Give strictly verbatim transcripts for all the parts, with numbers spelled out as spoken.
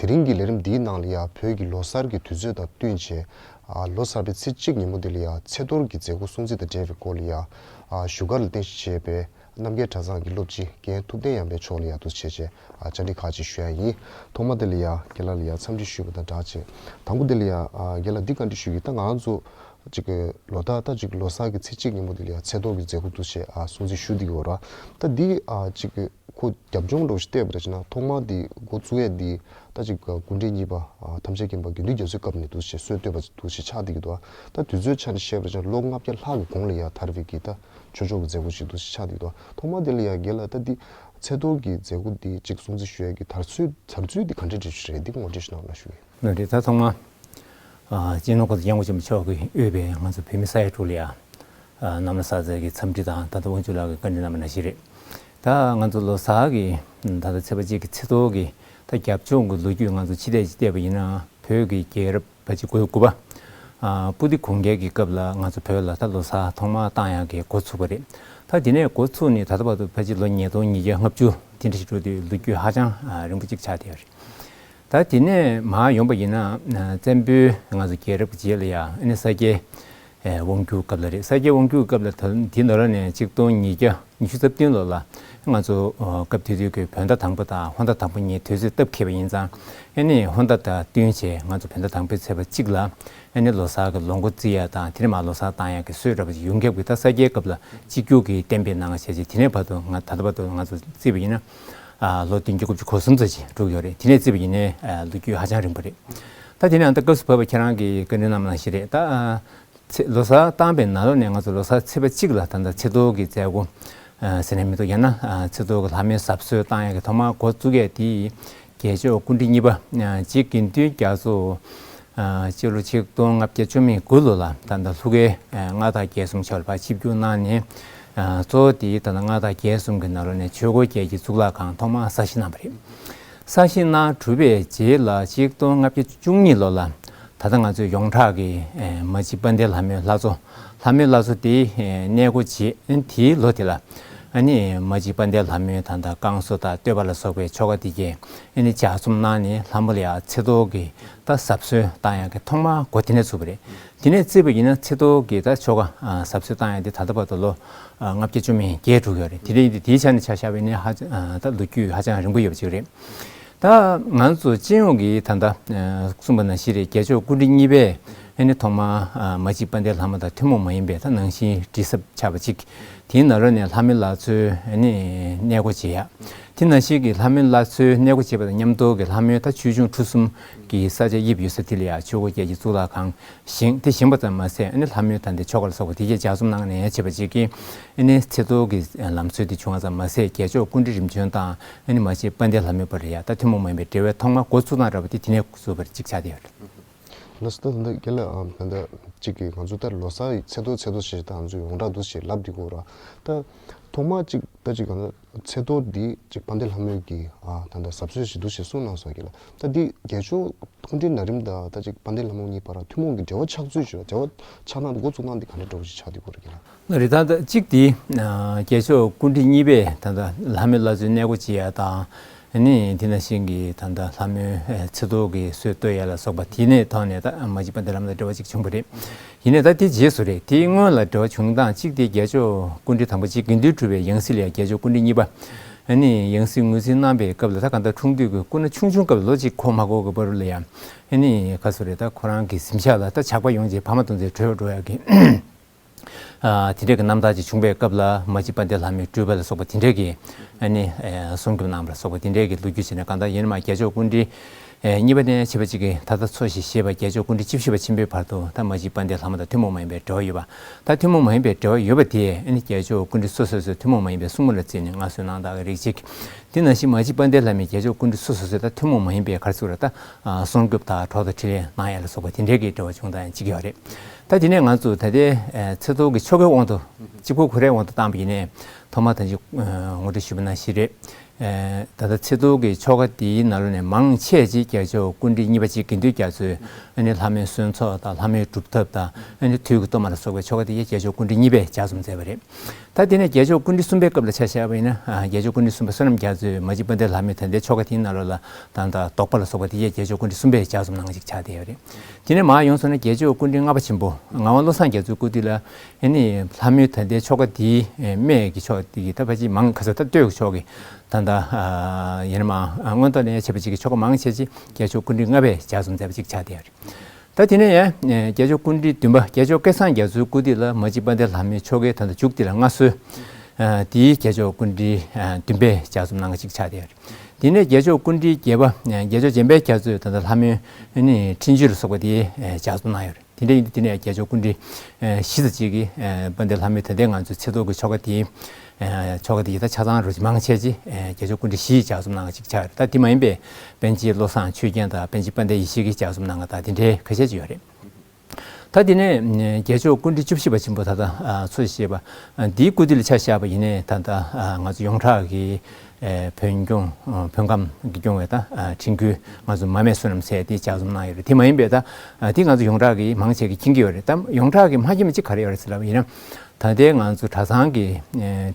དེ་རིང་གི་ལས་རིམ་འདིའི་ནང་ལ་ཡང་བོད་ཀྱི་ལོ་གསར་གྱི་དུས་ཚོད་དང་བསྟུན་བྱས། ཨ། ལོ་གསར་པའི་ཚེས་གཅིག་ཉིན་མོ་འདི་ལ་ཡང་ཚེས་གཏོར་གྱི་མཛད་སྒོ་སྲུང་བརྩི་དང་འབྲེལ་བའི་སྐོར་ལ་ཡང་། ཨ། བཞུགས་སྒར་ལ་རྟེན་གཞི་བྱས་པའི་རྣམ་རྒྱལ་གྲྭ་ཚང་གི་སློབ་སྤྱི་རྒན་ཐུབ་བསྟན་ཡར་འཕེལ་མཆོག་ལ་ཡང་འདུག་སེ་བྱས་བྱས། ཨ། བཅར་འདྲི་ཁག་ཅིག་ཞུ་ཡ་ཡིན། ཐོག་མ་དེ་ལ་ཡང་རྒན་ལགས་ལ་ཡང་འཚམས་འདྲི་ཞུས་པ་དང་སྦྲགས་བྱས། དང་པོ་དེ་ལ་ཡང་། ཨ། རྒན་ལགས་འདི་བཀའ་འདྲི་ཞུ་གི། ད་ང་ཚོ་ཅིག་གི་ལོ་ལྟར་ད་ཅིག་ལོ་གསར་གྱི་ཚེས་གཅིག་ཉིན་མོ་དེ་ལ་ཡང་ཚེས་གཏོར་གྱི་མཛད་སྒོ་འདུག་སེ་བྱས། ཨ། སྲུང་བརྩི་ཞུ་བསྡད་ཀྱི་ཡོད་རེད། ད་འདི། ཨ། ཅིག་གི་ཁོ་རྒྱབ་ལྗོངས་འདྲ་བོ་ཞིག་བལྟས་པ་རེད་བྱས་ན། ཐོག་མ་འདི་འགོ་བཙུགས་ཡས་འདི་ད་ཅིག་སྐུ་ཕྲེང་གཉིས་པ། ཨ། ཐམས་ཅད་མཁྱེན་པ་དགེ་འདུན་རྒྱ་མཚོའི་སྐབས་ནས་འདུག་སེ་བྱས་སྲོལ་བཏོད་པ་འདུག་སེ་བྱས་ཆགས་བསྡད་ཀྱི་འདུག། ད་དུས་ཚོད་ཆ་ནས་བཤད་པ་རེད་བྱས་ན་ལོ་ལྔ་བརྒྱ་ལྷག་གི་གོང་ལ་ཡང་དར་བའི་གི་ད་ཆོས་ཕྱོགས་ཀྱི་མཛད་སྒོ་ཞིག་འདུག་སེ་ཆགས་བསྡད་ཀྱི་འདུག། ཐོག་མ་དེ་ལ་ཡང་རྒན་ལགས་ད་འདི་ཚེས་གཏོར་གྱི་མཛད་སྒོ་འདི་ཅིག་སྲུང་བརྩི་ཞུ་ཡས་ཀྱི་དར་ཚུལ་དར་ཚུལ་འདི་ག་འདྲ་འདྲ་ཞིག་རེད། འདི་ངོ་སྤྲོད་ཞིག་གནང་རོགས་ཞུ་གི། ལགས་རེད། ད་ཐོག་མ། ཨ། སྤྱི་ནོར་གོང་ས་སྐྱབས་མགོན་ཆེན་པོ་མཆོག་གིས་དབུས་པའི་ང་ཚོ་བོད་མི་ས་ཡ་དྲུག་ལ་ཡ། ཨ། གནམ་ལོ་གསར་ཚེས་ཀྱི་འཚམས་འདྲི་དང་། ད་ལྟ་དབང་ཕྱུག་ལགས་ཀྱིས་བཀའ་འདྲི་གནང་བ་ནང་བཞིན་རེད། ད་ང་ཚོ་ལོ་གསར་གྱི་ད་ལྟ་ཚེས་པ་གཅིག་གི་ཚེས་གཏོར་གྱི་ད་རྒྱབ་ལྗོངས་ཀྱི་ལོ་རྒྱུས་ང་ཚོ་ཕྱི་བལྟས་ཅིག་བལྟས་པ་ཡིན་ན། བོད་ཀྱི་རྒྱལ་རབས་པ་ཅིག་འགོ་དགུ་པ། ཨ། སྤུ་ལྡེ་གུང་རྒྱལ་གྱི་སྐབས་ལ་ང་ཚོ་བོད་ལ་ད་ལོ་གསར་ཐོག་མར་བཏང་ཡག་གི་འགོ་ཚུགས་པ་རེད། ད་དེ་ནས་འགོ་ཚུགས་ནས་ད་ལྟ་བར་དུ་ཕལ་ཆེར་ལོ་ཉིས་སྟོང་ཉིས་བརྒྱ་ལྔ་བཅུ་དེ་འདྲ་ཞིག་འགྲོ་དུས་ལོ་རྒྱུས་ཧ་ཅང་རིང་པོ་ཅིག་ཆགས་བསྡད་ཡོད་རེད། ད་དེ་ནས་མར་ཡོང་པ་ཡིན་ན། བཙན་པོའི་ང་ཚོ་རྒྱལ་རབས་ཀྱི་རྗེས་ལ་ཡ། ཨ་ནི་ས་སྐྱའི་དབང་སྒྱུར་སྐབས་ལ་རེད། ས་སྐྱའི་དབང་སྒྱུར་སྐབས་ལ། ད་དེའི་ནང་ལོགས་ནས་ཆིག་སྟོང་ཉིས་བརྒྱ་ཉི་ཤུ་རྩ་བདུན་ལོ་ལ་ང་ཚོ། ཨ། སྐབས་དེ་དུས་ཀྱི་བོད་ཟླ་དང་པོ་དང་ཧོར་ཟླ་དང་པོ་གཉིས་དུས་ཚོད་སྟབས་འཁེལ་བ་ཡིན་ཙང་། ཨ་ནི་ཧོར་ཟླ་དང་བསྟུན་བྱས་ང་ཚོ་བོད་ཟླ་དང་པོའི་ཚེས་པ་གཅིག་ལ་ཨ་ནི་ལོ་གསར་གྱི་ལོ་འགོ་བཙུགས་ཡ་དང་། དེ་ནས་མར་ལོ་གསར་བཏང་ཡ་གི་སྲོལ་འདྲ་པོ་ཅིག་ཡོངས་ཁྱབ་ཀྱི། ད་ས་སྐྱའི་སྐབས་ལ་གཅིག་གྱུར་གྱི་གཏན་འབེབས་གནང་བ་བྱས་རྗེས། དེ་ནས་བར་དུ་ང་། ད་ལྟ་བར་དུ་ང་ཚོ་བརྩིས་པ་ཡིན་ན། ཨ། ལོ་བདུན་བརྒྱ་དགུ་བཅུ་གོ་གསུམ་ཙམ་ཅིག་འགྲོ་གི་ཡོད་རེད། དེ་ནས་བརྩིས་པ་ཡིན་ནའི། ཨ། ལོ་རྒྱུས་ཧ་ཅང་རིང་པོ་རེད། ད་དེ་ནས་ཨ། ད་སྐབས་སུ་བབས་པ་ཁྱེད་རང་གིས་བཀའ་འདྲི་གནང་བ་ནང་བཞིན་རེད། ད། ཨ། ཚེས། ལོ་གསར་བཏང་པའི་ནང་ལོགས་ནས་ང་ཚོ་ལོ་གསར་ཚེས་པ་གཅིག་ལ་ད་ལྟ་ཚེས་གཏོར་གྱི་མཛད་སྒོ། ཨ། ཟེར་ན་མི་འདུག། ཡང་ན། ཨ། ཚེས་གཏོར་གྱི་ལྷ་མོའི་གཟབ་གསོལ་བཏང་ཡག་གི་ཐོག་མར་འགོ་བཙུགས་ཡས་དེ། རྒྱལ་མཆོག་སྐུ་ཕྲེང་གཉིས་པ། ཨ། རྗེ་དགེ་འདུན་རྒྱ་མཚོ། ཨ། སྤྱི་ལོ་ཆིག་སྟོང་ལྔ་བརྒྱ་བཅུ་མེད་དགུ་ལོ་ལ་ད་ལྟ་ལྷོ་ཁའི། ཨ། མངའ་བདག་རྒྱལ་གསུམ་ཆོས་ལ་ཕར་ཆིབས་བསྒྱུར་གནང་ནས། ཨ། གཙོ་བོ་དེ་ད་ལྟ་མངའ་བདག་རྒྱལ་གསུམ་གྱི་ནང་ལོགས་ནས་ཆོས་འཁོར་རྒྱལ་གྱི་གཙུག་ལག་ཁང་ཐོག་མར་གསར་བཞེངས་གནང་བ་རེད། གསར་བཞེངས་གནང་གྲུབ་པའི་རྗེས་ལ་ཆིག་སྟོང་ལྔ་བརྒྱ་བཅུ་གཉིས་ལོ་ལ་ད་ལྟ་ང་ཚོའི་ཡོངས་གྲགས་ཀྱི། ཨེ། མ་གཅིག་དཔལ་ལྡན་ལྷ་མོའི་ལྷ་གཙོ། ལྷ་མོའི་ལྷ་གཙོ་དེ། ཨེ། གནས་སྒོ་འབྱེད། ཨ། དེའི་ལོ་དེ་ལ་ཨ་ནི་མ་གཅིག་དཔལ་ལྡན་ལྷ་མོའི་ད་ལྟ་བསྐང་གསོ་དང་བསྟོད་པ་ལ་སོགས་པའི་ཆོ་ག་དེ་གའི་ཨ་ནི་ལྗགས་རྩོམ་གནང་ནས་ལྷ་མོ་ལ་ཡ་ཚེས་གཏོར་གྱི་ད་གཟབ་གསོལ་བཏང་ཡག་གི་ཐོག་མར་འགོ་དེ་ནས་ཚུགས་པ་རེད། དེ་ནས་བརྩིས་པ་ཡིན་ན་ཚེས་གཏོར་གྱི་ད་ཆོ་ག། ཨ། གཟབ་གསོལ་བཏང་ཡག་དེ་ད་ལྟ་བར་དུ་ལོ། ཨ། ལྔ་བརྒྱ་བཅུ་མེད་བརྒྱད་འགྲོ་གི་ཡོད་རེད། དེ་རིང་དེ་དེའི་ཆ་ནས་ཆ་བཞག་པ་ཡིན་ན་ཧ། ཨ། ད་ལོ་རྒྱུས་ཧ་ཅང་རིང་པོ་ཡོད་པ་ཅིག་རེད། ད་ང་ཚོ་སྤྱི་ཡོངས་ཀྱི་ད་ལྟ། ཨ། གསུངས་པ་ནང་བཞིན་རེད། རྒྱལ་མཆོག་སྐུ་ཕྲེང་གཉིས་པས་ཨ་ནི་ཐོག་མར། ཨ། མ་གཅིག་དཔལ་ལྡན་ལྷ་མོ་དང་ཐུན་མོང་མ་ཡིན་པའི་ད་ནང་བཞིན་དྲི་ཟབ་ཆགས་པ་གཅིག། དེའི་ནང་ལོགས་ནས་ལྷ་མོའི་ལྷ་གཙོའི་ཨ་ནི་གནས་སྒོ་འབྱེད་ཡག། དེ་ནང་བཞིན་གྱི་ལྷ་མོའི་ལྷ་གཙོའི་གནས་སྒོ་འབྱེད་པ་དང་མཉམ་དུ་གྱི་ལྷ་མོའི་ད་ཆོས་འབྱུང་གྲུ་གསུམ་གྱི་ས་ཆ་དབྱིབས་ཡོད་ས་དེ་ལ་ཡ་ཆོས་འཁོར་རྒྱལ་གྱི་གཙུག་ལག་ཁང་བཞེངས། དེ་བཞེངས་པ་ཙམ་མ་ཟད། ཨ་ནི་ལྷ་མོའི་ད་ལྟའི་ཆོ་ག་ལ་སོགས་པ་དེ་གའི་ལྗགས་རྩོམ་གནང་ནས་བྱས་པ་ཅིག་གིས། ཨ་ནི་ཚེས་གཏོར་གྱི་ལམ་སྲོལ་དེ་བྱུང་བ་ཙམ་མ་ཟད། རྒྱལ་མཆོག་སྐུ་ཕྲེང་རིམ་བྱོན་དང་ཨ་ནི་མ་གཅིག་དཔལ་ལྡན་ལྷ་མོའི་བར་ལ་ཡ་ད་ཐུན་མོང་མ་ཡིན་པའི་འབྲེལ་བའི་ཐོག་མར་འགོ་བཙུགས་གནང་འདྲ་པོ་དེ་དེ་ནས་བཙུགས་པ་ཅིག་ཆགས་བསྡད་ཡོད་རེད། ལགས་སོ། ད་ལྟ་རྒན་ལགས། ཨ། ད་ལྟ་གཅིག་གིས་ང་ཚོ་ལྟར་ལོ་གསར་ཚེས་གཏོར་ཚེས་གཏོར་ཞེས་ད་ང་ཚོ་ཡོངས་གྲགས་འདུག་ཞེས་ལབ་བསྡད་ཀྱི་ཡོད་རེད། ད་ཐོག་མར་གཅིག་ད་གཅིག་གང་ལྟར་ཚེས་གཏོར་འདི་གཅིག་དཔལ་ལྡན་ལྷ་མོའི་གི། ཨ། ད་ལྟ་གཟབ་གསོལ་ཞིག་འདུག་ཞེས་གསུངས་གནང་སོང་གི་ལ། ད་འདི་རྒྱལ་མཆོག་སྐུ་ཕྲེང་ན་རིམ་དང་ད་གཅིག་དཔལ་ལྡན་ལྷ་མོ་གཉིས་བར་ཐུན་མོང་གི་འབྲེལ་བ་ཆགས་ཚུལ་ཞིག་ལ། འབྲེལ་བ་ཆགས་སྟངས་འགོ་བཙུགས་སྟངས་འདི་ག་འདྲ་འདྲ་པོ་ཞིག་ཆགས་བསྡད་ཀྱི་ཡོད་རེད་རྒན་ལགས། ལགས་རེད། ད་ལྟ་གཅིག་དེ། ཨ། རྒྱལ་མཆོག་སྐུ་ཕྲེང་གཉིས་པས་ད་ལྟ་ལྷ་མོའི་ལྷ་གཙོའི་གནས་སྒོ་འབྱེད་ཡ་དང་། ཨ་ནི་དེ་ནང་བཞིན་གྱི་ད་ལྟ་ལྷ་མོའི། ཨ། ཚེས་གཏོར་གྱི་སྲོལ་གཏོད་ཡ་ལ་སོགས་པ་དེ་ནས་ཐོག་ནས་ད་མ་གཅིག་དཔལ་ལྡན་ལྷ་མོ་དང་འབྲེལ་བ་ཅིག་བྱུང་བ་རེད། ཡིན་ནའི་ད་དེ་རྗེས་སུ་རེད། དེའི་སྔོན་ལ་འབྲེལ་བ་བྱུང་སྟངས་གཅིག་དེ་རྒྱལ་མཆོག་སྐུ་ཕྲེང་དང་པོ་རྗེ་དགེ་འདུན་གྲུབ་པའི་ཡང་སྲིད་ལ་ཡ་རྒྱལ་མཆོག་སྐུ་ཕྲེང་གཉིས་པ། ཨ་ནི་ཡང་སྲིད་ངོས་འཛིན་གནང་པའི་སྐབས་ལ། ད་གང་ལྟར་འཁྲུངས་དུས་ཀྱི་སྐུ་ན་ཆུང་ཆུང་སྐབས་ལ། ལོ་གཅིག་འཁོར་མ་འཁོར་གྱི་བར་ལ་ཡ། ཨ་ནི་ག་ཚོད་རེད། ད་ཁོ་རང་གི་གཟིམ་ཤག་ལ་ད་ཇག་པ་ཡོང་རྗེས་ཕ་མ་དང་བཅས་བྲོས་འགྲོ་ཡག་གི། ཨ། དེ་འདྲའི་གི་རྣམ་ཐར་ཅིག་བྱུང་བའི་སྐབས་ལ། མ་གཅིག་དཔལ་ལྡན་ལྷ་མོའི་སྤྲུལ་པ་ལ་སོགས་པ་དེ་འདྲའི་གི། ཨ་ནི། ཨེ། སྲུང་སྐྱོབ་གནང་བ་ལ་སོགས་པ་དེ་འདྲའི་གི་ལོ་རྒྱུས་བྱས་ནས། གང་ལྟར་ཡིན་ན་མ་རྒྱལ་མཆོག་སྐུ་ཕྲེང་ཨེ་གཉིས་པ་ནས་བྱས་པ་ཅིག་གིས་ད་ལྟ་འཚོ་ཞིང་གཞེས་པ་རྒྱལ་མཆོག་སྐུ་ཕྲེང་བཅུ་བཞི་པ་ཆེན་པོའི་བར་དུ་ད་མ་གཅིག་དཔལ་ལྡན་ལྷ་མོ་དང་ཐུན་མོང་མ་ཡིན་པའི་འབྲེལ་བ་ཡོད་པ། ད་ཐུན་མོང་མ་ཡིན་པའི་འབྲེལ་བ་ཡོད་པ་དེ། ཨ་ནི་རྒྱལ་མཆོག་སྐུ་ཕྲེང་སོ་སོ་སོས་ཐུན་མོང་མ་ཡིན་པའི་སྲུང་མ་ལ་བརྩིས་ནས་མངའ་གསོལ་གནང་སྟངས་རིགས་གཅིག། དེ་ནང་བཞིན་མ་གཅིག་དཔལ་ལྡན་ལྷ་མོས་རྒྱལ་མཆོག་སྐུ་ཕྲེང་སོ་སོ་སོས་ད་ཐུན་མོང་མ་ཡིན་པའི་ག་རེ་ཟེར་དགོས་རེད། ད། ཨ། སྲུང་སྐྱོབ་དང་གྲོགས་དང་འཕྲིན་ལས་གནང་ཡ་ལ་སོགས་པ་དེ་འདྲའི་གི་འབྲེལ་བ་བྱུང་སྟངས་ཡང་གཅིག་ཡོད་རེད། ད་དེ་ནས་ང་ཚོ་ད་ལྟའི། ཨེ། ཚེས་གཏོར་གྱི་ཆོ་གའི་དབང་དུ། གཅིག་པོ་ཁོ་རའི་དབང་དུ་བཏང་པ་ཡིན་ནའི། ཐོག་མར་ད་ཅིག། ཨ། ངོ་སྤྲོད་ཞུས་པ་ནང་བཞིན་རེད། ཨེ། ད་ལྟ་ཚེས་གཏོར་གྱི་ཆོ་ག་དེའི་ནང་ལོགས་ནས་མང་ཆེ་ཅིག་རྒྱལ་མཆོག་སྐུ་ཕྲེང་གཉིས་པ་རྗེ་དགེ་འདུན་རྒྱ་མཚོས། ཨ་ནི་ལྷ་མོའི་གསོལ་ཚོགས་དང་ལྷ་མོའི་སྒྲུབ་ཐབས་དང་། ཨ་ནི་དུས་ཀྱི་གཏོར་མ་ལ་སོགས་པའི་ཆོ་ག་དེ་གའི་རྒྱལ་མཆོག་སྐུ་ཕྲེང་གཉིས་པས་ལྗགས་རྩོམ་མཛད་པ་རེད། ད་དེ་ནས་རྒྱལ་མཆོག་སྐུ་ཕྲེང་གསུམ་པའི་སྐབས་ལ་ཆ་བཞག་པ་ཡིན་ན། ཨ། རྒྱལ་མཆོག་སྐུ་ཕྲེང་གསུམ་པ་བསོད་ནམས་རྒྱ་མཚོས་མ་གཅིག་དཔལ་ལྡན་ལྷ་མོའི་ད་ལྟའི་ཆོ་ག་དེའི་ནང་ལོགས་ལ་ད་ལྟ་བཟློག་པ་ལ་སོགས་པ་དེ་ཡང་རྒྱལ་མཆོག་སྐུ་ཕྲེང་གསུམ་པས་ལྗགས་རྩོམ་གནང་བ་ཅིག་ཆགས་བསྡད་ཡོད་རེད། དེ་ནས་མར་ཡོང་སོང་ན་རྒྱལ་མཆོག་སྐུ་ཕྲེང་ལྔ་པ་ཆེན་པོ་ངག་དབང་བློ་བཟང་རྒྱ་མཚོའི་སྐུ་དུས་ལ། ཨ་ནི་ལྷ་མོའི་ད་ལྟའི་ཆོ་ག་དེའི་སྨད་ཀྱི་ཕྱོགས་དེ་གི་ད་ཕལ་ཆེར་མང་ག་ས་ད་སྟོད་ཀྱི་ཕྱོགས་ཀྱི་ད་ལྟ། ཨ། ཡིན་ན་མ། ཨ། མངོན་རྟོགས་ལ་ཡང་བྱེད་པ་ཅིག་གི་ཆོ་ག་མང་ཆེ་ཅིག་རྒྱལ་མཆོག་སྐུ་ཕྲེང་ལྔ་པས་ལྗགས་རྩོམ་མཛད་པ་ཅིག་ཆགས་བསྡད་ཡོད་རེད། ད་དེ་ནས་ཡང་རྒྱལ་མཆོག་སྐུ་ཕྲེང་བདུན་པ་རྒྱལ་མཆོག་སྐལ་བཟང་རྒྱ་མཚོའི་སྐུ་དུས་ལ་མ་གཅིག་དཔལ་ལྡན་ལྷ་མོའི་ཆོ་གའི་ད་ལྟ་མཇུག་དེ་ལ་མངའ་གསོལ། ཨ། དེའི་རྒྱལ་མཆོག་སྐུ་ཕྲེང་བདུན་པས་ལྗགས་རྩོམ་གནང་བ་ཅིག་ཆགས་བསྡད་ཡོད་རེད། དེ་ནས་རྒྱལ་མཆོག་སྐུ་ཕྲེང་བརྒྱད་པ་རྒྱལ་མཆོག་འཇམ་དཔལ་རྒྱ་མཚོས་ད་ལྟ་ལྷ་མོའི་ཨ་ནི་འཕྲིན་བཅོལ་ལ་སོགས་པ་དེའི་ལྗགས་རྩོམ་གནང་ཡོད་རེད། དེ་འདྲ་ཡིན་དུས་དེ་ནས་རྒྱལ་མཆོག་སྐུ་ཕྲེང་བཞི་ཙམ་ཅིག་གིས་དཔལ་ལྡན་ལྷ་མོའི་ད་ལྟའི་ང་ཚོའི་ཚེ་ཐོག་གི་ཆོ་ག་དེའི་ཆོ་ག་དེ་ཡི་ད་ཆ་ཚང་རུ་མང་ཆེ་ཅིག་རྒྱལ་མཆོག་སྐུ་ཕྲེང་བཞི་ཡིས་ལྗགས་རྩོམ་གནང་བ་ཅིག་ཆགས་ཡོད་རེད། ད་དེ་མ་ཡིན་པའི་པཎ་ཆེན་བློ་བཟང་ཆོས་རྒྱན་དང་པཎ་ཆེན་དཔལ་ལྡན་ཡེ་ཤེས་ཀྱིས་ལྗགས་རྩོམ་གནང་བ་དང་དེ་འདྲའི་ཁ་ཤས་ཅིག་ཡོད་རེད། ད་དེ་ནས་རྒྱལ་མཆོག་སྐུ་ཕྲེང་བཅུ་བཞི་པ་ཆེན་པོ་ད་ལྟ་འཚོ་བཞིན་པ་འདིའི་སྐུ་དུས་ལ་ཆ་བཞག་པ་ཡིན་ནའི་ད་ལྟ་ང་ཚོ་ཡོངས་གྲགས་ཀྱི་བོན་སྐྱོང་བོན་སྒམ་གྱིས་སྐྱོང་བའི་ད་འཕྲིན་བསྐུལ་ང་ཚོ་མར་མེ་བསོད་ནམས་ཟེར་དེ་ལྗགས་རྩོམ་གནང་ཡོད་རེད། དེ་མ་ཡིན་པའི་ད་དེ་ང་ཚོ་ཡོངས་གྲགས་ཀྱི་མང་ཆེ་གིས་མཁྱེན་གྱི་ཡོད་རེད། ད་ཡོངས་གྲགས་ཀྱི་མ་མཁྱེན་པ་གཅིག་ག་རེ་ཡོད་རེད་ཟེར་ལབ་པ་ཡིན་ན། ད་ལྟའི་ང་ཚོ་གྲྭ་ཚང་གི་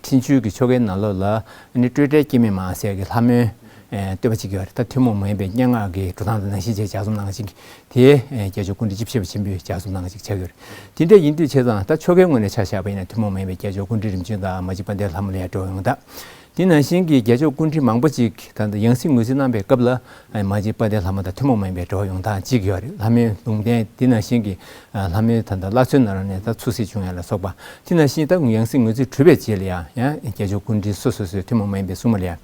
འཕྲིན་བཅོལ་གྱི་ཆོ་གའི་ནང་ལོགས་ལ་ཨ་ནི་སྤྲོས་བྲལ་སྐྱེ་མེད་མ་ཟེར་གྱི་ལྷ་མོའི་བསྟོད་པ་ཅིག་ཡོད་རེད། ད་ཐུན་མོང་མ་ཡིན་པའི་སྙན་ངག་གི་འགྲོ་སྟངས་དང་ནང་བཞིན་བྱས་ལྗགས་རྩོམ་གནང་ཅིག་དེ་རྒྱལ་མཆོག་སྐུ་ཕྲེང་བཅུ་བཞི་པ་ཆེན་པོས་ལྗགས་རྩོམ་གནང་ཅིག་ཆགས་ཡོད་རེད། དེ་འདྲ་ཡིན་དུས་བྱས་ཙང་ད་ཆོ་གའི་ངོས་ནས་ཆ་བཞག་པ་ཡིན་ན་ཐུན་མོང་མ་ཡིན་པའི་རྒྱལ་མཆོག་སྐུ་ཕྲེང་རིམ་བྱོན་དང་མ་གཅིག་དཔལ་ལྡན་ལྷ་མོ་ལ་ཡང་འབྲེལ་བ་ཡོང་ད། དེ་ནང་བཞིན་གྱི་རྒྱལ་མཆོག་སྐུ་ཕྲེང་མང་པོ་ཅིག་ད་ལྟ་ཡང་སྲིད་ངོས་འཛིན་གནང་པའི་སྐབས་ལ་མ་གཅིག་དཔལ་ལྡན་ལྷ་མོ་དང་ཐུན་མོང་མ་ཡིན་པའི་འབྲེལ་བ་ཡོང་སྟངས་ཅིག་ཡོད་རེད། ལྷ་མོའི་ལུང་བསྟན་དེ་ནང་བཞིན་གྱི་ལྷ་མོའི་ད་ལྟ་བླ་མཚོའི་ནང་ནས་ད་ཚུར་གཟིགས་བྱུང་ཡ་ལ་སོགས་པ། དེ་ནང་བཞིན་ད་ཡང་སྲིད་ངོས་འཛིན་གྲུབ་པའི་རྗེས་ལ་ཡང་ཡང་རྒྱལ་མཆོག་སྐུ་ཕྲེང་སོ་སོ་སོའི་ཐུན་མོང་མ་ཡིན་པའི་སྲུང་མ་ལ་ཡང་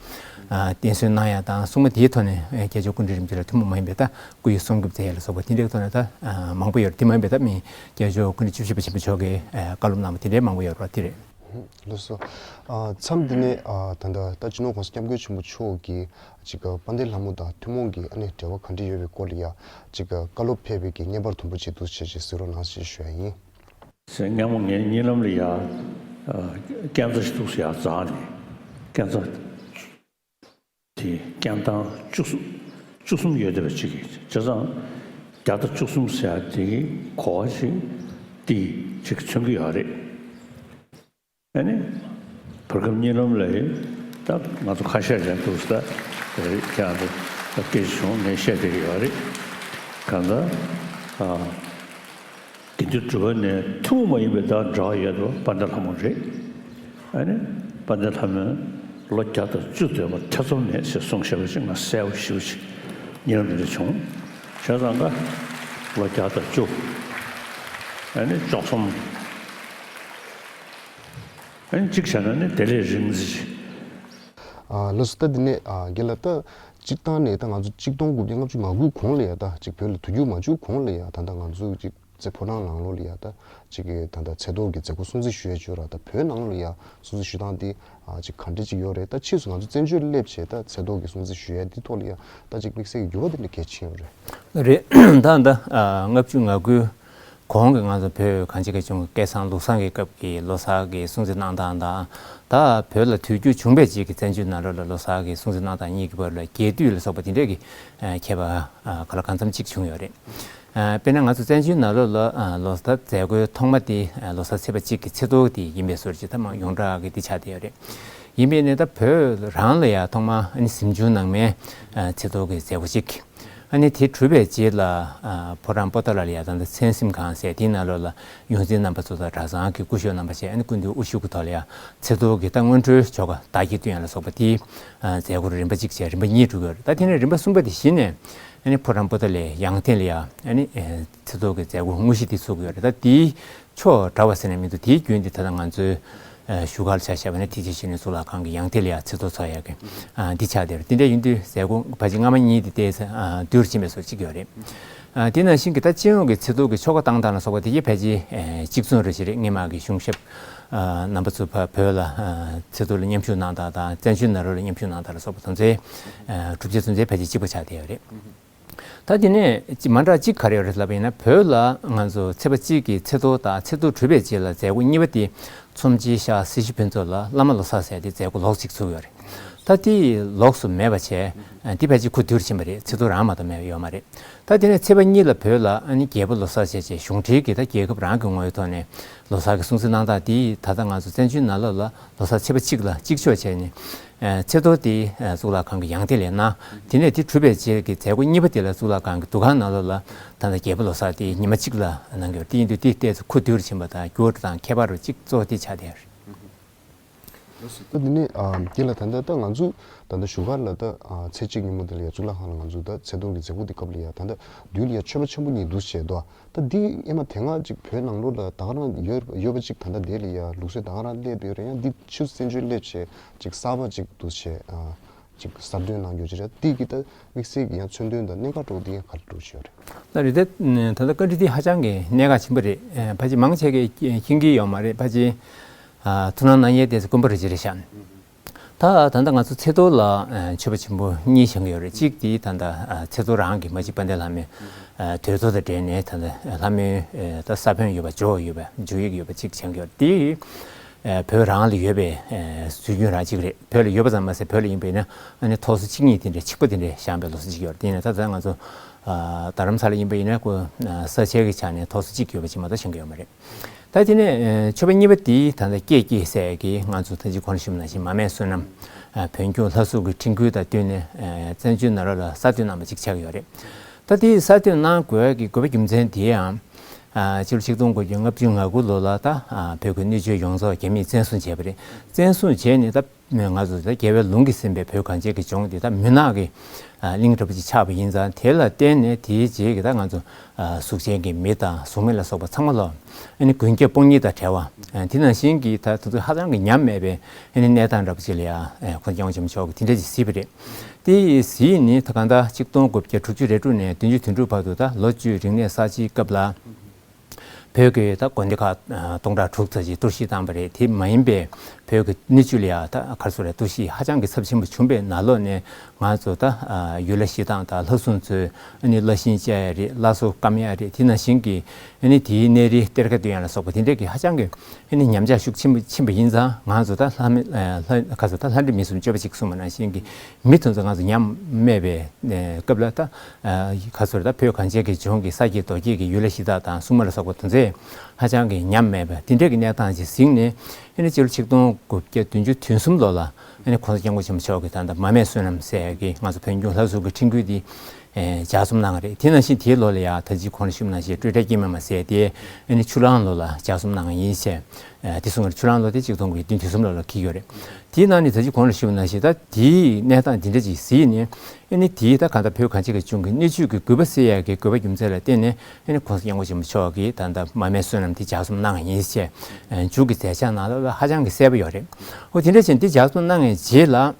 བསྟེན་གསོལ་གནང་ཡ་དང་སྲུང་མ་དེའི་ཐོག་ནས་རྒྱལ་མཆོག་སྐུ་ཕྲེང་རིམ་བྱོན་ལ་ཐུན་མོང་མ་ཡིན་པའི་ད་སྐུ་ཡི་སྲུང་སྐྱོབ་མཛད་ཡ་ལ་སོགས་པ་དེ་འདྲའི་ཐོག་ནས་ད་མང་པོ་ཡོད་རེད། དེ་མ་ཡིན་པའི་ད་མི་རྒྱལ་མཆོག་སྐུ་ཕྲེང་བཅུ་བཞི་པ་ཆེན་པོ་མཆོག་གིས་བཀའ་སློབ་གནང་བ་དེ་འདྲའི་མང་པོ་ཡོད་རེད་པ། དེ་རེད། ལགས་སོ། ཨ། མཚམས་འདི་ནས་ཨ་ད་ལྟ་ད་སྤྱི་ནོར་༸གོང་ས་༸སྐྱབས་མགོན་ཆེན་པོ་མཆོག་གིས་ཅིག་དཔལ་ལྡན་ལྷ་མོ་དང་ཐུན་མོང་གི་ཨ་ནི་འབྲེལ་བ་ག་འདྲ་ཡོད་པའི་སྐོར་ལ་ཡ་ཅིག་བཀའ་སློབ་ཕེབས་པའི་གི་བརྙན་པར་དུམ་བུ་ཅིག་འདུག་བྱས་ཅིག་གཟིགས་རོགས་གནང་ཞེས་ཞུ་ཡ་ཡིན། སྔོན་མ་ངའི་གཉིད་ལམ་ལ་ཡ་ཨ་རྐྱང་ཚ་ཞིག་འདུག་ཟེར་ཡ་འཛེགས་ནས་རྐྱང་ཚ་དེ་རྐྱང་ཐང་བཅུ་གསུམ་བཅུ་གསུམ་ཡོད་བསྡད་པ་ཅིག་གིས་བྱས་ཙང་བརྒྱ་དང་བཅུ་གསུམ་ཟེར་ཡ་དེ་གི་གོ་བ་ཞིག་དེ་ཅིག་མཚོན་གྱི་ཡོད་རེད། ཨ་ནི་བར་སྐབས་གཉིད་ལམ་ལ་ཡིན་ད་ང་ཚོ་ཁ་ཤས་ཅིག་འདུག་ཟེར་ད་རེད་ཁྱེད་རང་ཚོ་ད་སྐད་ཆ་བྱུང་ངས་བཤད་བསྡད་ཀྱི་ཡོད་རེད། གང་ལྟར་ཨ་དགེ་འདུན་གྲུབ་པ་ནས་ཐུན་མོང་མ་ཡིན་པའི་ད་འབྲེལ་བ་ཡོད་པ་དཔལ་ལྡན་ལྷ་མོ་རེད། ཨ་ནི་དཔལ་ལྡན་ལྷ་མོས་ལོ་བརྒྱ་དང་བཅུ་སྡོད་པར་ཐེ་ཚོམ་མེད་ཞེས་གསུངས་བཞག་པ་ཅིག་ང་གསལ་པོ་ཞེ་པོ་ཅིག་གཉིད་ལམ་དེ་འདྲ་བྱུང་། བྱས་ཙང་ཀ་ལོ་བརྒྱ་དང་བཅུ། ཨ་ནི་བཅུ་གསུམ། ཨ་ནི་གཅིག་བྱས་ན་ནི་དེ་ལས་རིང་ཙམ་ཞིག་ཨ་ལགས་སོ། ད་འདི་ནས་ཨ་རྒན་ལགས་ད་སྤྱིར་བཏང་ནས་ད་ང་ཚོ་གཅིག་སྟོང་དགུ་བརྒྱ་ལྔ་བཅུ་ང་དགུ་གོང་ལ་ཡ་ད་ཅིག་བོད་ལ་དུས་འགྱུར་མ་བྱུང་གོང་ལ་ཡ་ད་ལྟ་ང་ཚོ་ཅིག་ཚེ་ཕོ་བྲང་ནང་ལོགས་ལ་ཡ་ད་ཅིག་གི་ད་ལྟ་ཚེ་ཐོག་གི་མཛད་སྒོ་སྲུང་བརྩི་ཞུ་ཡ་ཅིག་ཡོད་ར། ད་བོད་ནང་ལ་ཡ་སྲུང་བརྩི་ཞུ་སྟངས་འདི་ཨ་ཅིག་ག་འདྲ་ཅིག་ཡོད་རེད། ད་ཕྱིས་སུ་ང་ཚོ་བཙན་བྱོལ་སླེབས་བྱས་ད་ཚེ་ཐོག་གི་སྲུང་བརྩི་ཞུ་ཡ་འདི་ཐོག་ལ་ཡ་ད་ཅིག་དམིགས་བསལ་གྱི་འགྱུར་བ་འདི་འདྲ་གལ་ཆེན་ཡོད་རེད། རེད། ད་ད་ལྟ་ལྔ་བཅུ་ང་དགུའི་གོང་གི་ང་ཚོ་བོད་གངས་ཅན་གྱི་ལྗོངས་ཀྱི་སྐལ་བཟང་ལུགས་བཟང་གི་སྐབས་ཀྱི་ལོ་གསར་གྱི་སྲུང་བརྩི་གནང་སྟངས་དང་། ད་བོད་ལ་དུས་འགྱུར་བྱུང་བའི་རྗེས་ཀྱི་བཙན་བྱོལ་ནང་ལོགས་ལ་ལོ་གསར་གྱི་སྲུང་བརྩི་གནང་སྟངས་གཉིས་ཀྱི་བར་ལ་རྒྱས་བསྡུས་ལ་སོགས་པ་དེ་འདྲས་ཀྱི་ཁྱད་པར་ག་ལ་གང་འཚམ་ཅིག་བྱུང་ཡོད་རེད། དཔེར་ན་ང་ཚོ་བཙན་བྱོལ་ནང་ལོགས་ལ་ལོ་གསར་མཛད་སྒོའི་ཐོག་མ་དེ་ལོ་གསར་ཚེས་པ་གཅིག་གི་ཚེས་ཐོག་དེ་ཡིན་པའི་བཟོ་འདྲ་ཅིག་ད་མ་ཡོངས་གྲགས་ཀྱི་དེ་ཆགས་བསྡད་ཡོད་རེད། ཡིན་པས་ནས་ད་བོད་རང་ལ་ཡང་ཐོག་མ་ཨ་ནི་གཟིམ་ཆུང་ནང་མའི་ཚེས་ཐོག་གི་མཛད་སྒོ་གཅིག་ཨ་ནི་དེ་གྲུབ་པའི་རྗེས་ལ་ཕོ་བྲང་པོ་ཏཱ་ལ་ལ་ཡ་ད་ལྟ་མཚན་གཟིམ་ཁང་ཟེར་དེའི་ནང་ལོགས་ལ་ཡོངས་འཛིན་རྣམ་པ་ཚོ་དང་གྲྭ་ཚང་གི་སྐུ་ཞབས་རྣམ་པ་བཅས་ཨ་ནི་སྐུ་མདུན་དབུ་བཞུགས་ཀྱི་ཐོག་ལ་ཡ་ཚེས་ཐོག་གི་ད་སྔོན་འགྲོའི་ཆོ་ག་བདག་བསྐྱེད་བསྟོད་ཡ་ལ་སོགས་པ་དེའི་མཛད་སྒོ་རིམ་པ་གཅིག་བྱས་རིམ་པ་གཉིས་གྲུབ་ཡོད་རེད། ད་དེ་ནས་རིམ་པ་གསུམ་པ་དེ་གཞི་ནས་ཨ་ནི་ཕོ་བྲང་པོ་ཏཱ་ལའི་ཡང་སྟེང་ལ་ཡ་ཨ་ནི་ཚེས་ཐོག་གི་མཛད་སྒོ་དངོས་གཞི་དེ་ཚུགས་ཀྱི་ཡོད་རེད། ད་དེའི་ཕྱོགས་འདྲ་བ་ཟེར་ནས་མི་འདུག་དེའི་རྒྱུན་དེ་ད་ལྟ་ང་ཚོའི་ཨ་བཞུགས་སྒར་ལ་ཆ་བཞག་པ་ན་ཐེག་ཆེན་བཤེས་གཉེན་གཙུག་ལག་ཁང་གི་ཡང་སྟེང་ལ་ཡ་ཚེས་ཐོག་ཚོགས་ཡག་གི་ཨ་འདི་ཆགས་བསྡད་རེད། དེ་འདྲ་ཡིན་དུས་མཛད་སྒོ་ཕལ་ཆེར་སྔ་མ་གཉིས་དེ་ཏོག་ཙམ་ཨ་བསྡུས་ཕྱིན་པའི་བཟོ་ཅིག་ཡོད་རེད། ཨ་དེ་ནང་བཞིན་གྱི་ད་སྤྱི་ཡོངས་ཀྱི་ཚེས་ཐོག་གི་ཆོ་ག་བཏང་སྟངས་ལ་སོགས་པ་དེ་གའི་ཕལ་ཆེར་ཨ་གཅིག་མཚུངས་རེད་ཞེས་རེད། སྔོན་མ་གི་གཞུང་ཞབས་ཨ་རྣམ་པ་ཚོ་ཕར་བོད་ལ་ཨ་ཚེས་ཐོག་ལ་མཉམ་ཞུགས་གནང་སྟངས་དང་བཙན་བྱོལ་ནང་ལོགས་ལ་མཉམ་ཞུགས་གནང་སྟངས་ལ་སོགས་པ་དེ་ཚོའི་ཨ་གྲུབ་ཆ་དེ་ཚོ་ཕལ་ཆེར་གཅིག་པ་ཆགས་བསྡད་ཡོད་རེད། ད་དེ་ནས་ཅི་མ་འདྲ་གཅིག་ག་རེ་ཡོད་རེད་ལབ་པ་ཡིན་ན། བོད་ལ་ང་ཚོ་ཚེས་པ་གཅིག་གི་ཚེས་ཐོག་དང་ཚེས་ཐོག་གྲུབ་པའི་རྗེས་ལ་མཛད་སྒོ་གཉིས་པ་དེ་ཚོམས་ཆེན་ཤར་སྲིད་ཞི་ཕུན་ཚོགས་ལ་བླ་མ་ལོ་གསར་ཟེར་ཏེ་མཛད་སྒོ་ལོགས་གཅིག་ཚུགས་ཡོད་རེད། ད་དེ་ལོགས་སུ་མེད་པ་བྱས། དེ་ཕལ་ཆེར་ཁུ་བསྡུ་རུ་ཕྱིན་པ་རེད། ཚེས་ཐོ་རང་མ་གཏོགས་མེད་པ་ཡོད་མ་རེད། ད་དེ་ནས་ཚེས་པ་གཉིས་ལ་བོད་ལ་ཨ་ནི་རྒྱལ་པོ་ལོ་གསར་བྱས་བྱས་གཞུང་འབྲེལ་གྱི་ད་རྒྱལ་ཁབ་རང་གི་ངོ་བོའི་ཐོག་ནས་ལོ་གསར་གྱི་སྲུང་བརྩི་གནང་སྟངས་དེ་ད་ལྟ་ང་ཚོ་བཙན་བྱོལ་ནང་ལོགས་ལ་ལོ་གསར་ཚེས་པ་གཅིག་ལ་གཅིག་ལྕོགས་བྱས་ནས། ཚེས་ཐོ་དེ་གཙུག་ལག་ཁང་གི་ཡང་སྟེང་ལ་གནང་། དེ་ནས་དེ་གྲུབ་པའི་རྗེས་ཀྱི་མཛད་སྒོ་གཉིས་པ་དེ་ལ་གཙུག་ལག་ཁང་གི་འདུ་ཁང་ནང་ལོགས་ལ་ད་ལྟ་རྒྱལ་པོ་ལོ་གསར་དེ་ཉི་མ་གཅིག་ལ་གནང་གི་ཡོད་རེད། དེ་ཡིན་དུས་དེ་ཏོག་ཙམ་ཁུ་བསྡུ་རུ་ཕྱིན་པ་དང་འགྱུར་བ་དང་ཁྱད་པར་རུ་གཅིག་གཙོ་བོ་དེ་ཆགས་བསྡད་ཡོད་རེད། ད་དེ་ནས་ཨ་དེ་ལ་ད་ལྟ་ད་ང་ཚོ་ད་ལྟ་བཞུགས་སྒར་ལ་ད་ཨ་ཚེས་གཅིག་ཉིན་མོ་དེ་ལ་ཡ་གཙུག་ལག་ཁང་ལ་ང་ཚོ་ད་ཚེས་ཐོ་གི་མཛད་སྒོ་དེ་སྐབས་ལ་ཡ་ད་ལྟ་དུས་ལ་ཡ་མཆོད་པ་ཆེན་པོ་གཉིས་འདུག་བྱས་འདུག་ད་འདི་ཨེ་མ་དེ་སྔ་ཅིག་བོད་ནང་ལོགས་ལ་ད་ག་རང་ཡོད་ཡོད་པ་ཅིག་ད་ལྟ་དེ་ལ་ཡ་ལུགས་སྲོལ་ད་ག་རང་སླེབས་ཡོད་རེད། ཡང་འདི་ཕྱིར་བཙན་བྱོལ་སླེབས་བྱས་ཅིག་གསར་པ་ཅིག་འདུག་བྱས་ཨ་ཅིག་གསར་འདོན་གནང་རྒྱུ་ཅིག་རེད། འདི་གི་ད་དམིགས་བསལ་གྱི་ཡང་མཚོན་དོན་དང་གནད་འགག་འདྲ་བོ་འདི་ཡང་ག་རེ་འདྲ་བོ་ཅིག་ཡོད་རེད། ད་རེད་དེ། ད་ལྟ་བཀའ་འདྲི་འདི་ཧ་ཅང་གི་གནད་འགག་ཆེན་པོ་རེད། ཕལ་ཆེར་མང་ཆེ་གིས་མཁྱེན་གྱི་ཡོད་མ་རེད། ཕལ་ཆེར་ཐུགས་སྣང་གནང་ཡས་དེ་ཚོ་དཀོན་པོ་རེད་ཅེས་རེད་ཤག་ད་ད་ལྟ་ང་ཚོ་ཚེས་ཐོ་ལ་མཆོད་པ་ཆེན་པོ་གཉིས་བཞེངས་ཀྱི་ཡོད་རེད། གཅིག་དེ་ད་ལྟ་ཚེས་ཐོ་རང་གི་མ་གཅིག་དཔལ་ལྡན་ལྷ་མོའི་དུས་ཚོད་དང་འབྲེལ་ནས་ད་ལྟ་ལྷ་མོའི་ད་ས་བོན་ཡོད་པ་འཇོག་ཡོད་པ་འཇོག་ཡིག་ཡོད་པ་གཅིག་བཞེངས་ཀྱི་ཡོད་རེད། དེ་བོད་རང་ལ་ཡོད་པའི་སྲོལ་རྒྱུན་རང་གཅིག་རེད། བོད་ལ་ཡོད་པ་ཙམ་མ་ཟད་བོད་ལ་ཡིན་པས་ན་ཨ་ནི་ཐོག་སོ་གཅིག་གཉིས་དེ་འདྲའི་ཆིག་པ་དེ་འདྲའི་བཞེངས་པའི་ལོ་གསར་གཅིག་ཡོད་རེད། དེ་ཡིན་ན་ད་ལྟ་ང་ཚོ་རྡ་རམ་ས་ལ་ཡིན་པ་ཡིན་ན་ཁོ་ས་ཆའི་གི་ཆ་ནས་ཐོག་སོ་གཅིག་ཡོད་པ་ཅིག་མ་གཏོགས་བཞེངས་ཀྱི་ཡོད་མ་རེད། ད་དེ་ནས་མཆོད་པ་གཉིས་པ་དེ་ད་ལྟ་སྐྱེས་སྐྱེས་ཟེར་གི་ང་ཚོ་ད་ཅི་གོང་ཞུས་ནང་བཞིན་མར་མེའི་བསོད་ནམས་བོན་སྐྱོང་ལྷ་གཟུགས་ཀྱི་འཕྲིན་བསྐུལ་དང་བསྟུན་ནས་བཙན་བྱོལ་ནང་ལོགས་ལ་གསར་གཏོད་གནང་བ་ཅིག་ཆགས་ཀྱི་ཡོད་རེད། ད་དེ་གསར་གཏོད་གནང་དགོས་ཀྱི་དགོས་པ་རྒྱུ་མཚན་དེ་ཡང་སྤྱི་ལོ་ཆིག་སྟོང་དགུ་བརྒྱ་ལྔ་བཅུ་ང་དགུ་ལོ་ལ་ད་བོད་ཀྱི་སྣོད་བཅུད་ཡོངས་རྫོགས་རྒྱ་མིས་བཙན་བཟུང་བྱས་པ་རེད། བཙན་བཟུང་བྱས་ནས་ད་ང་ཚོ་ད་རྒྱལ་བའི་ལུང་གིས་ཟིན་པའི་བོད་གངས་ཅན་གྱི་ལྗོངས་འདི་ད་མུན་ནག་གི་གླིང་འདྲ་པོ་ཅིག་ཆགས་པ་ཡིན་ཙང་། དེ་ལ་བརྟེན་ནས་དེའི་རྗེས་ཀྱི་ད་ང་ཚོ་གཟུགས་ཅན་གྱི་མི་དང་གཟུགས་མེད་ལ་སོགས་པ་ཚང་མ་ལ་ཨ་ནི་མགོན་སྐྱབས་དཔུང་གཉེན་དང་བྲལ་བ། དེ་ནང་བཞིན་གྱི་ད་དེ་ཚོ་ཧ་ཅང་གི་ཉམས་དམས་པའི་ཨ་ནི་གནས་སྟངས་འདྲ་པོ་ཅིག་ལ་ཡ་ཁོང་སྐྱབས་མགོན་ཆེན་པོ་མཆོག་གིས་དེ་འདྲ་ཅིག་གཟིགས་པ་རེད། དེ་གཟིགས་ནས་ད་གང་ལྟར་ཆིག་སྟོང་དགུ་བརྒྱ་དྲུག་ཅུ་རེ་དྲུག་ནས་བདུན་ཅུ་དོན་དྲུག་བར་དུ་ད་ལོ་བཅུའི་རིག་གནས་གསར་བརྗེའི་སྐབས་ལ། བོད་ཀྱི་ད་དགོན་སྡེ་ཁག་སྟོང་ཕྲག་དྲུག་ཙམ་ཞིག་གཏོར་བཤིག་བཏང་བ་རེད། དེ་མ་ཡིན་པའི་བོད་ཀྱི་སྣོད་བཅུད་ལ་ཡང་ད་ག་རེ་ཟེར་རེད། གཏོར་བཤིག་ཧ་ཅང་གི་ཚབས་ཆེན་པོ་བྱུང་བའི་ནང་ལོགས་ནས་ང་ཚོ་ད་ཡུལ་ལྷ་གཞིས་བདག་དང་ལྷ་སྲུང་ཚོས་ཨ་ནི་བླ་གཤིན་བཅའ་ཡ་རེད། བླ་སྲོག་སྐམ་ཡ་རེད། དེ་ནང་བཞིན་གྱི་ཨ་ནི་དེའི་གནས་རིའི་གཏེར་ཁ་འདོན་ཡ་ལ་སོགས་པ་དེ་འདྲས་ཀྱི་ཧ་ཅང་གི་ཨ་ནི་ཉམས་ཆག་ཤུགས་ཆེན་པོ་ཕྱིན་པ་ཡིན་ཙང་། ང་ཚོ་ད་ལྷ་མི་ལྷ་ག་རེ་ཟེར་ད་ལྷ་འདྲེ་མི་གསུམ་སྐྱོབ་པ་གཅིག་གསུངས་པ་ནང་བཞིན་གྱི་མི་དེ་ཚོ་ང་ཚོ་ཉམས་དམས་པའི་སྐབས་ལ་ད། ཨ་ག་ཚོད་ད་བོད་གངས་ཅན་གྱི་ལྗོངས་ཀྱི་ས་སྐྱེས་རྡོ་སྐྱེས་ཀྱི་ཡུལ་ལྷ་གཞིས་བདག་དང་སྲུང་མ་ལ་སོགས་པ་དེ་ཚོས་ཧ་ཅང་གི་ཉམས་དམས་པ་དེ་འདྲས་ཀྱི་གནས་སྟངས་ཅིག་གཟིགས་ནས། ཨ་ནི་སྤྱི་ལོ་ཆིག་སྟོང་དགུ་བརྒྱ་བདུན་ཅུ་དོན་གསུམ་ལོ་ལ་ཨ་ནི་༸གོང་ས་༸སྐྱབས་མགོན་ཆེན་པོ་མཆོག་གིས་ད་ལྟ་མར་མེའི་བསོད་ནམས་ཟེར་གི་ང་ཚོ་བོན་སྐྱོང་ལྷ་གཟུགས་ཀྱི་འཕྲིན་བསྐུལ་འདི་ལྗགས་རྩོམ་གནང་བ་རེད། དེ་ནང་བཞིན་དེའི་ལོ་ལ་ཡང་ད་ཅི་གོང་ལ་ཞུས་པ་ནང་བཞིན་སྤྲོས་བྲལ་སྐྱེས་མ་མ་ཟེར་དེ་ཨ་ནི་ཆུ་གླང་ལོ་ལ་ལྗགས་རྩོམ་གནང་བ་ཡིན་ཞེས། ཨ་དེ་གསུངས་པ་རེད། ཆུ་གླང་ལོ་དེ་ཆིག་སྟོང་དགུ་བརྒྱ་བདུན་ཅུ་དོན་གསུམ་ལོ་ལ་འཁེལ་ཡོད་རེད། དེའི་ནང་ནས་ད་ཅི་གོང་ལ་ཞུས་པ་ནང་བཞིན་ད་དེའི་གནས་སྟངས་འདི་འདྲ་ཅིག་གཟིགས་ནས། ཨ་ནི་དེའི་ད་གང་ལྟར་བོད་གངས་ཅན་གྱི་ལྗོངས་ཀྱི་སྣོད་བཅུད་ཀྱི་རྒུད་པ་སེལ་ཡག་གི་དགོས་པ་རྒྱུ་མཚན་ལ་བརྟེན་ནས། ཨ་ནི་༸གོང་ས་༸སྐྱབས་མགོན་ཆེན་པོ་མཆོག་གིས་ད་ལྟ་མར་མེའི་བསོད་ནམས་དེ་ལྗགས་རྩོམ་གནང་བ་ཡིན་ཞེས་མཇུག་གི་མཛད་འཆར་ནང་ལ་ཧ་ཅང་གི་གསལ་པོ་ཡོད་རེད། འོ་དེ་འདྲ་བྱས་ནས་དེ་ལྗགས་རྩོམ་གནང་བའི་རྗེས་ལ།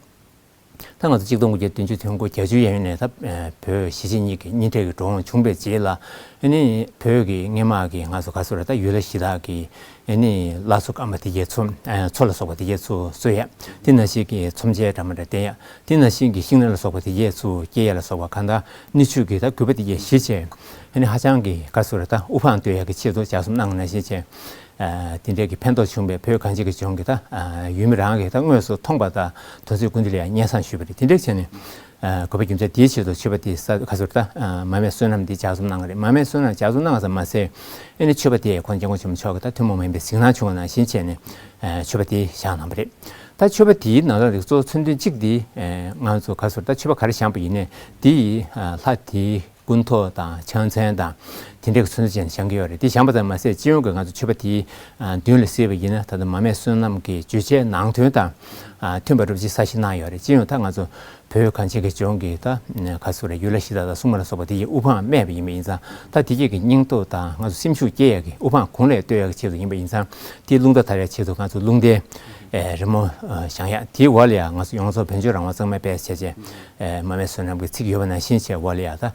ད་ང་ཚོ་ཆིག་སྟོང་དགུ་བརྒྱ་བདུན་ཅུ་དོན་དགུ་བརྒྱད་ཅུའི་ཡན་ཡོལ་ནས་ད་བོད་གཞིས་བྱེས་གཉིས་ཀྱི་གཉེན་འཕྲད་ཀྱི་འགྲོ་འོང་བྱུང་བའི་རྗེས་ལ། ཨ་ནི་བོད་ཀྱི་སྔོན་མ་གི་ང་ཚོ་ག་རེ་ཟེར་ད་ཡུལ་ལྷ་གཞིས་བདག་གི་ཨ་ནི་བླ་མཚོ་སྐམ་པ་དེ་གའི་མཚོ་མཚོ་ལ་སོགས་པ་དེ་གའི་ཚུར་གསོལ་ཡ། དེ་ནང་བཞིན་གྱི་མཚོ་མཇལ་འདྲ་མི་འདྲ་བསྟན་ཡ། དེ་ནང་བཞིན་གྱི་ཤིང་ནགས་ལ་སོགས་པ་དེ་གའི་ཚུར་སྐྱེལ་ཡ་ལ་སོགས་པ་གང་ལྟར་སྣོད་བཅུད་ཀྱི་ད་རྒུད་པ་དེ་གའི་གཞི་བྱས། ཨ་ནི་ཧ་ཅང་གི་ག་རེ་ཟེར་ད་དབུ་འཕང་བསྟོད་ཡ་གི་ཆེད་དུ་ལྗགས་རྩོམ་གནང་བ་ནང་བཞིན་བྱས། ཨ་དེ་འདྲའི་གི་ཕན་ཐོགས་བྱུང་བའི་བོད་གངས་ཅན་གྱི་ལྗོངས་ཀྱི་ད་ཨ་ཡུལ་མི་རང་གིས་ད་དངོས་སུ་མཐོང་པ་དང་དོན་ཚན་ཀུན་འདི་ལ་ཡང་སྙན་སེང་ཞུས་པ་རེད། དེ་འདྲའི་བྱས་ནས། ཨ་དགོས་པ་རྒྱུ་མཚན་དེའི་ཆེད་དུ་མཆོད་པ་དེ་ས་ག་རེ་ཟེར་ད་ཨ་མར་མེའི་བསོད་ནམས་དེ་ལྗགས་རྩོམ་གནང་གི་རེད། མར་མེའི་བསོད་ནམས་ལྗགས་རྩོམ་གནང་བ་ཙམ་མ་ཟད། ཨ་ནི་མཆོད་པ་དེ་༸གོང་ས་༸སྐྱབས་མགོན་ཆེན་པོ་མཆོག་གིས་ད་ཐུན་མོང་མ་ཡིན་པའི་གཟིགས་སྣང་བྱུང་བ་ནང་བཞིན་བྱས་ནས་ཨ་མཆོད་པ་དེ་བཞེངས་གནང་བ་རེད། ད་མཆོད་པ་དེའི་ནང་ལ་རིགས་གཙོ་བོ་མཚོན་དོན་གཅིག་དེ་ཨ་ང་ཚོ་ག་རེ་ཟེར་ད་མཆོད་པ་ག་རེ་བཞེངས་པ་ཡིན་ནའི་དེ་ཡི་ཨ་ལྷ་དེའི་སྐུ་མདོག་དང་ཕྱག་མཚན་དང་དེ་འདྲའི་མཚོན་བྱེད་བཞེངས་ཀྱི་ཡོད་རེད། དེ་བཞེངས་པ་ཙམ་མ་ཟད་སྤྱི་ཡོངས་ཀྱི་ང་ཚོ་མཆོད་པ་དེའི་མདུན་ལ་གཟིགས་པ་ཡིན་ན་ད་ལྟ་མར་མེའི་བསོད་ནམས་ཀྱི་བརྗོད་བྱའི་ནང་དོན་དང་མཐུན་པ་འདྲ་པོ་ཅིག་གསལ་བཤད་གནང་ཡོད་རེད། སྤྱི་ཡོངས་ད་ང་ཚོ་བོད་གངས་ཅན་གྱི་ལྗོངས་ཀྱི་ད་ག་རེ་ཟེར་ཡུལ་ལྷ་གཞིས་བདག་དང་སྲུང་མ་ལ་སོགས་པ་དེ་ཡི་དབུ་འཕང་སྨད་པ་ཡིན་པ་ཡིན་ཙང་། ད་དེ་གས་ཀྱི་སྙིང་སྟོབས་དང་ང་ཚོ་སེམས་ཤུགས་སྐྱེད་ཡག་གི་དབུ་འཕང་གོང་ལ་བསྟོད་ཡག་གི་ཆེད་དུ་ཡིན་པ་ཡིན་ཙང་། དེ་རླུང་རྟ་དར་ཡག་ཆེད་དུ་ང་ཚོ་རླུང་རྟའི་རི་མོ་བཞེངས་ཡག་དེའི་འོག་ལ་ཡང་ང་ཚོ་ཡོངས་རྫོགས་བོད་ལྗོངས་རང་དབང་གཙང་མའི་དཔལ་ཞེས་བྱས། མར་མེ་བསོད་ནམས་ཀྱི་ཚིག་ཡོད་པ་ནང་བཞིན་བྱས་འོག་ལ་ཡ་ད་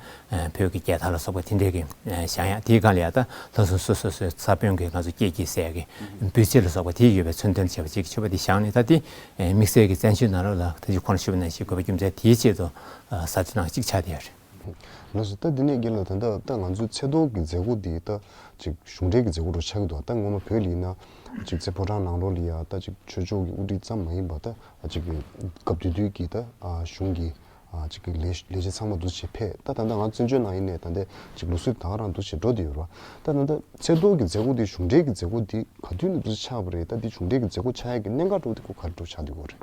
བོད་ཀྱི་རྒྱལ་དར་ལ་སོགས་པ་དེ་འདྲས་ཀྱི་བཞེངས་ཡག་དེའི་སྒང་ལ་ཡ་ད་ལྷ་སྲུང་སོ་སོ་སོའི་ས་བོན་གྱི་ང་ཚོ་སྐྱེད་ཀྱི་ཟས་ཀྱི་འབུལ་ཚིག་ལ་སོགས་པ་དེ་ཡོད་པའི་མཚོན་དོན་བྱས་པ་ཅིག་མཆོད་པ་དེ་བཞེངས་ནས། ད་དེ་དམིགས་བསལ་གྱི་བཙན་བྱོལ་ནང་ལོགས་ལ་ད་ཅི་གོང་ཞུས་པ་ནང་བཞིན་དགོས་པ་རྒྱུ་མཚན་དེའི་ཆེད་དུ་གསར་གཏོད་གནང་གཅིག་ཆགས་བསྡད་ཡོད་རེད། ལགས་སོ། ད་འདི་ནས་རྒན་ལགས། ད་ལྟ་ད་ང་ཚོའི་ཚེས་ཐོ་གི་མཛད་སྒོ་འདི་ད་ཅིག་གཞུང་འབྲེལ་གྱི་མཛད་སྒོ་རུ་ཆགས་ཀྱི་འདུག་ད་སྔོན་མ་བོད་ལ་ཡིན་ན་ཅིག་ཚེ་ཕོ་བྲང་ནང་ལོགས་ལ་ཡ་ད་ཅིག་ཆོས་ཕྱོགས་ཀྱི་དབུ་ཁྲིད་ཙམ་མ་ཡིན་པ་ད་ཅིག་གི་སྐབས་དེ་དུས་ཀྱི་ད་གཞུང་གི་ཅིག་གི་ལས་ལས་བྱེད་ཚང་མ་འདུ་བྱེད་ཕེབས། ད་ད་ལྟ་ང་བཙན་བྱོལ་ནང་ཡིན་ནས་ད་ལྟ་ཅིག་ལུགས་སྲོལ་ད་ག་རང་འདུ་བྱེད་འགྲོ་བསྡད་ཡོད་རེད་བ། ད་ད་ལྟ་ཚེས་ཐོ་གི་མཛད་སྒོ་འདི་གཞུང་འབྲེལ་གྱི་མཛད་སྒོ་འདི་ག་དུས་ནས་འདུ་ཆགས་པ་རེད། ད་འདི་གཞུང་འབྲེལ་གྱི་མཛད་སྒོ་ཆགས་ཡ་གི་གནད་འགག་འདྲ་བོ་འདི་ཁོ་ག་རེ་འདྲ་བོ་ཆགས་བསྡད་ཡོད་རེད།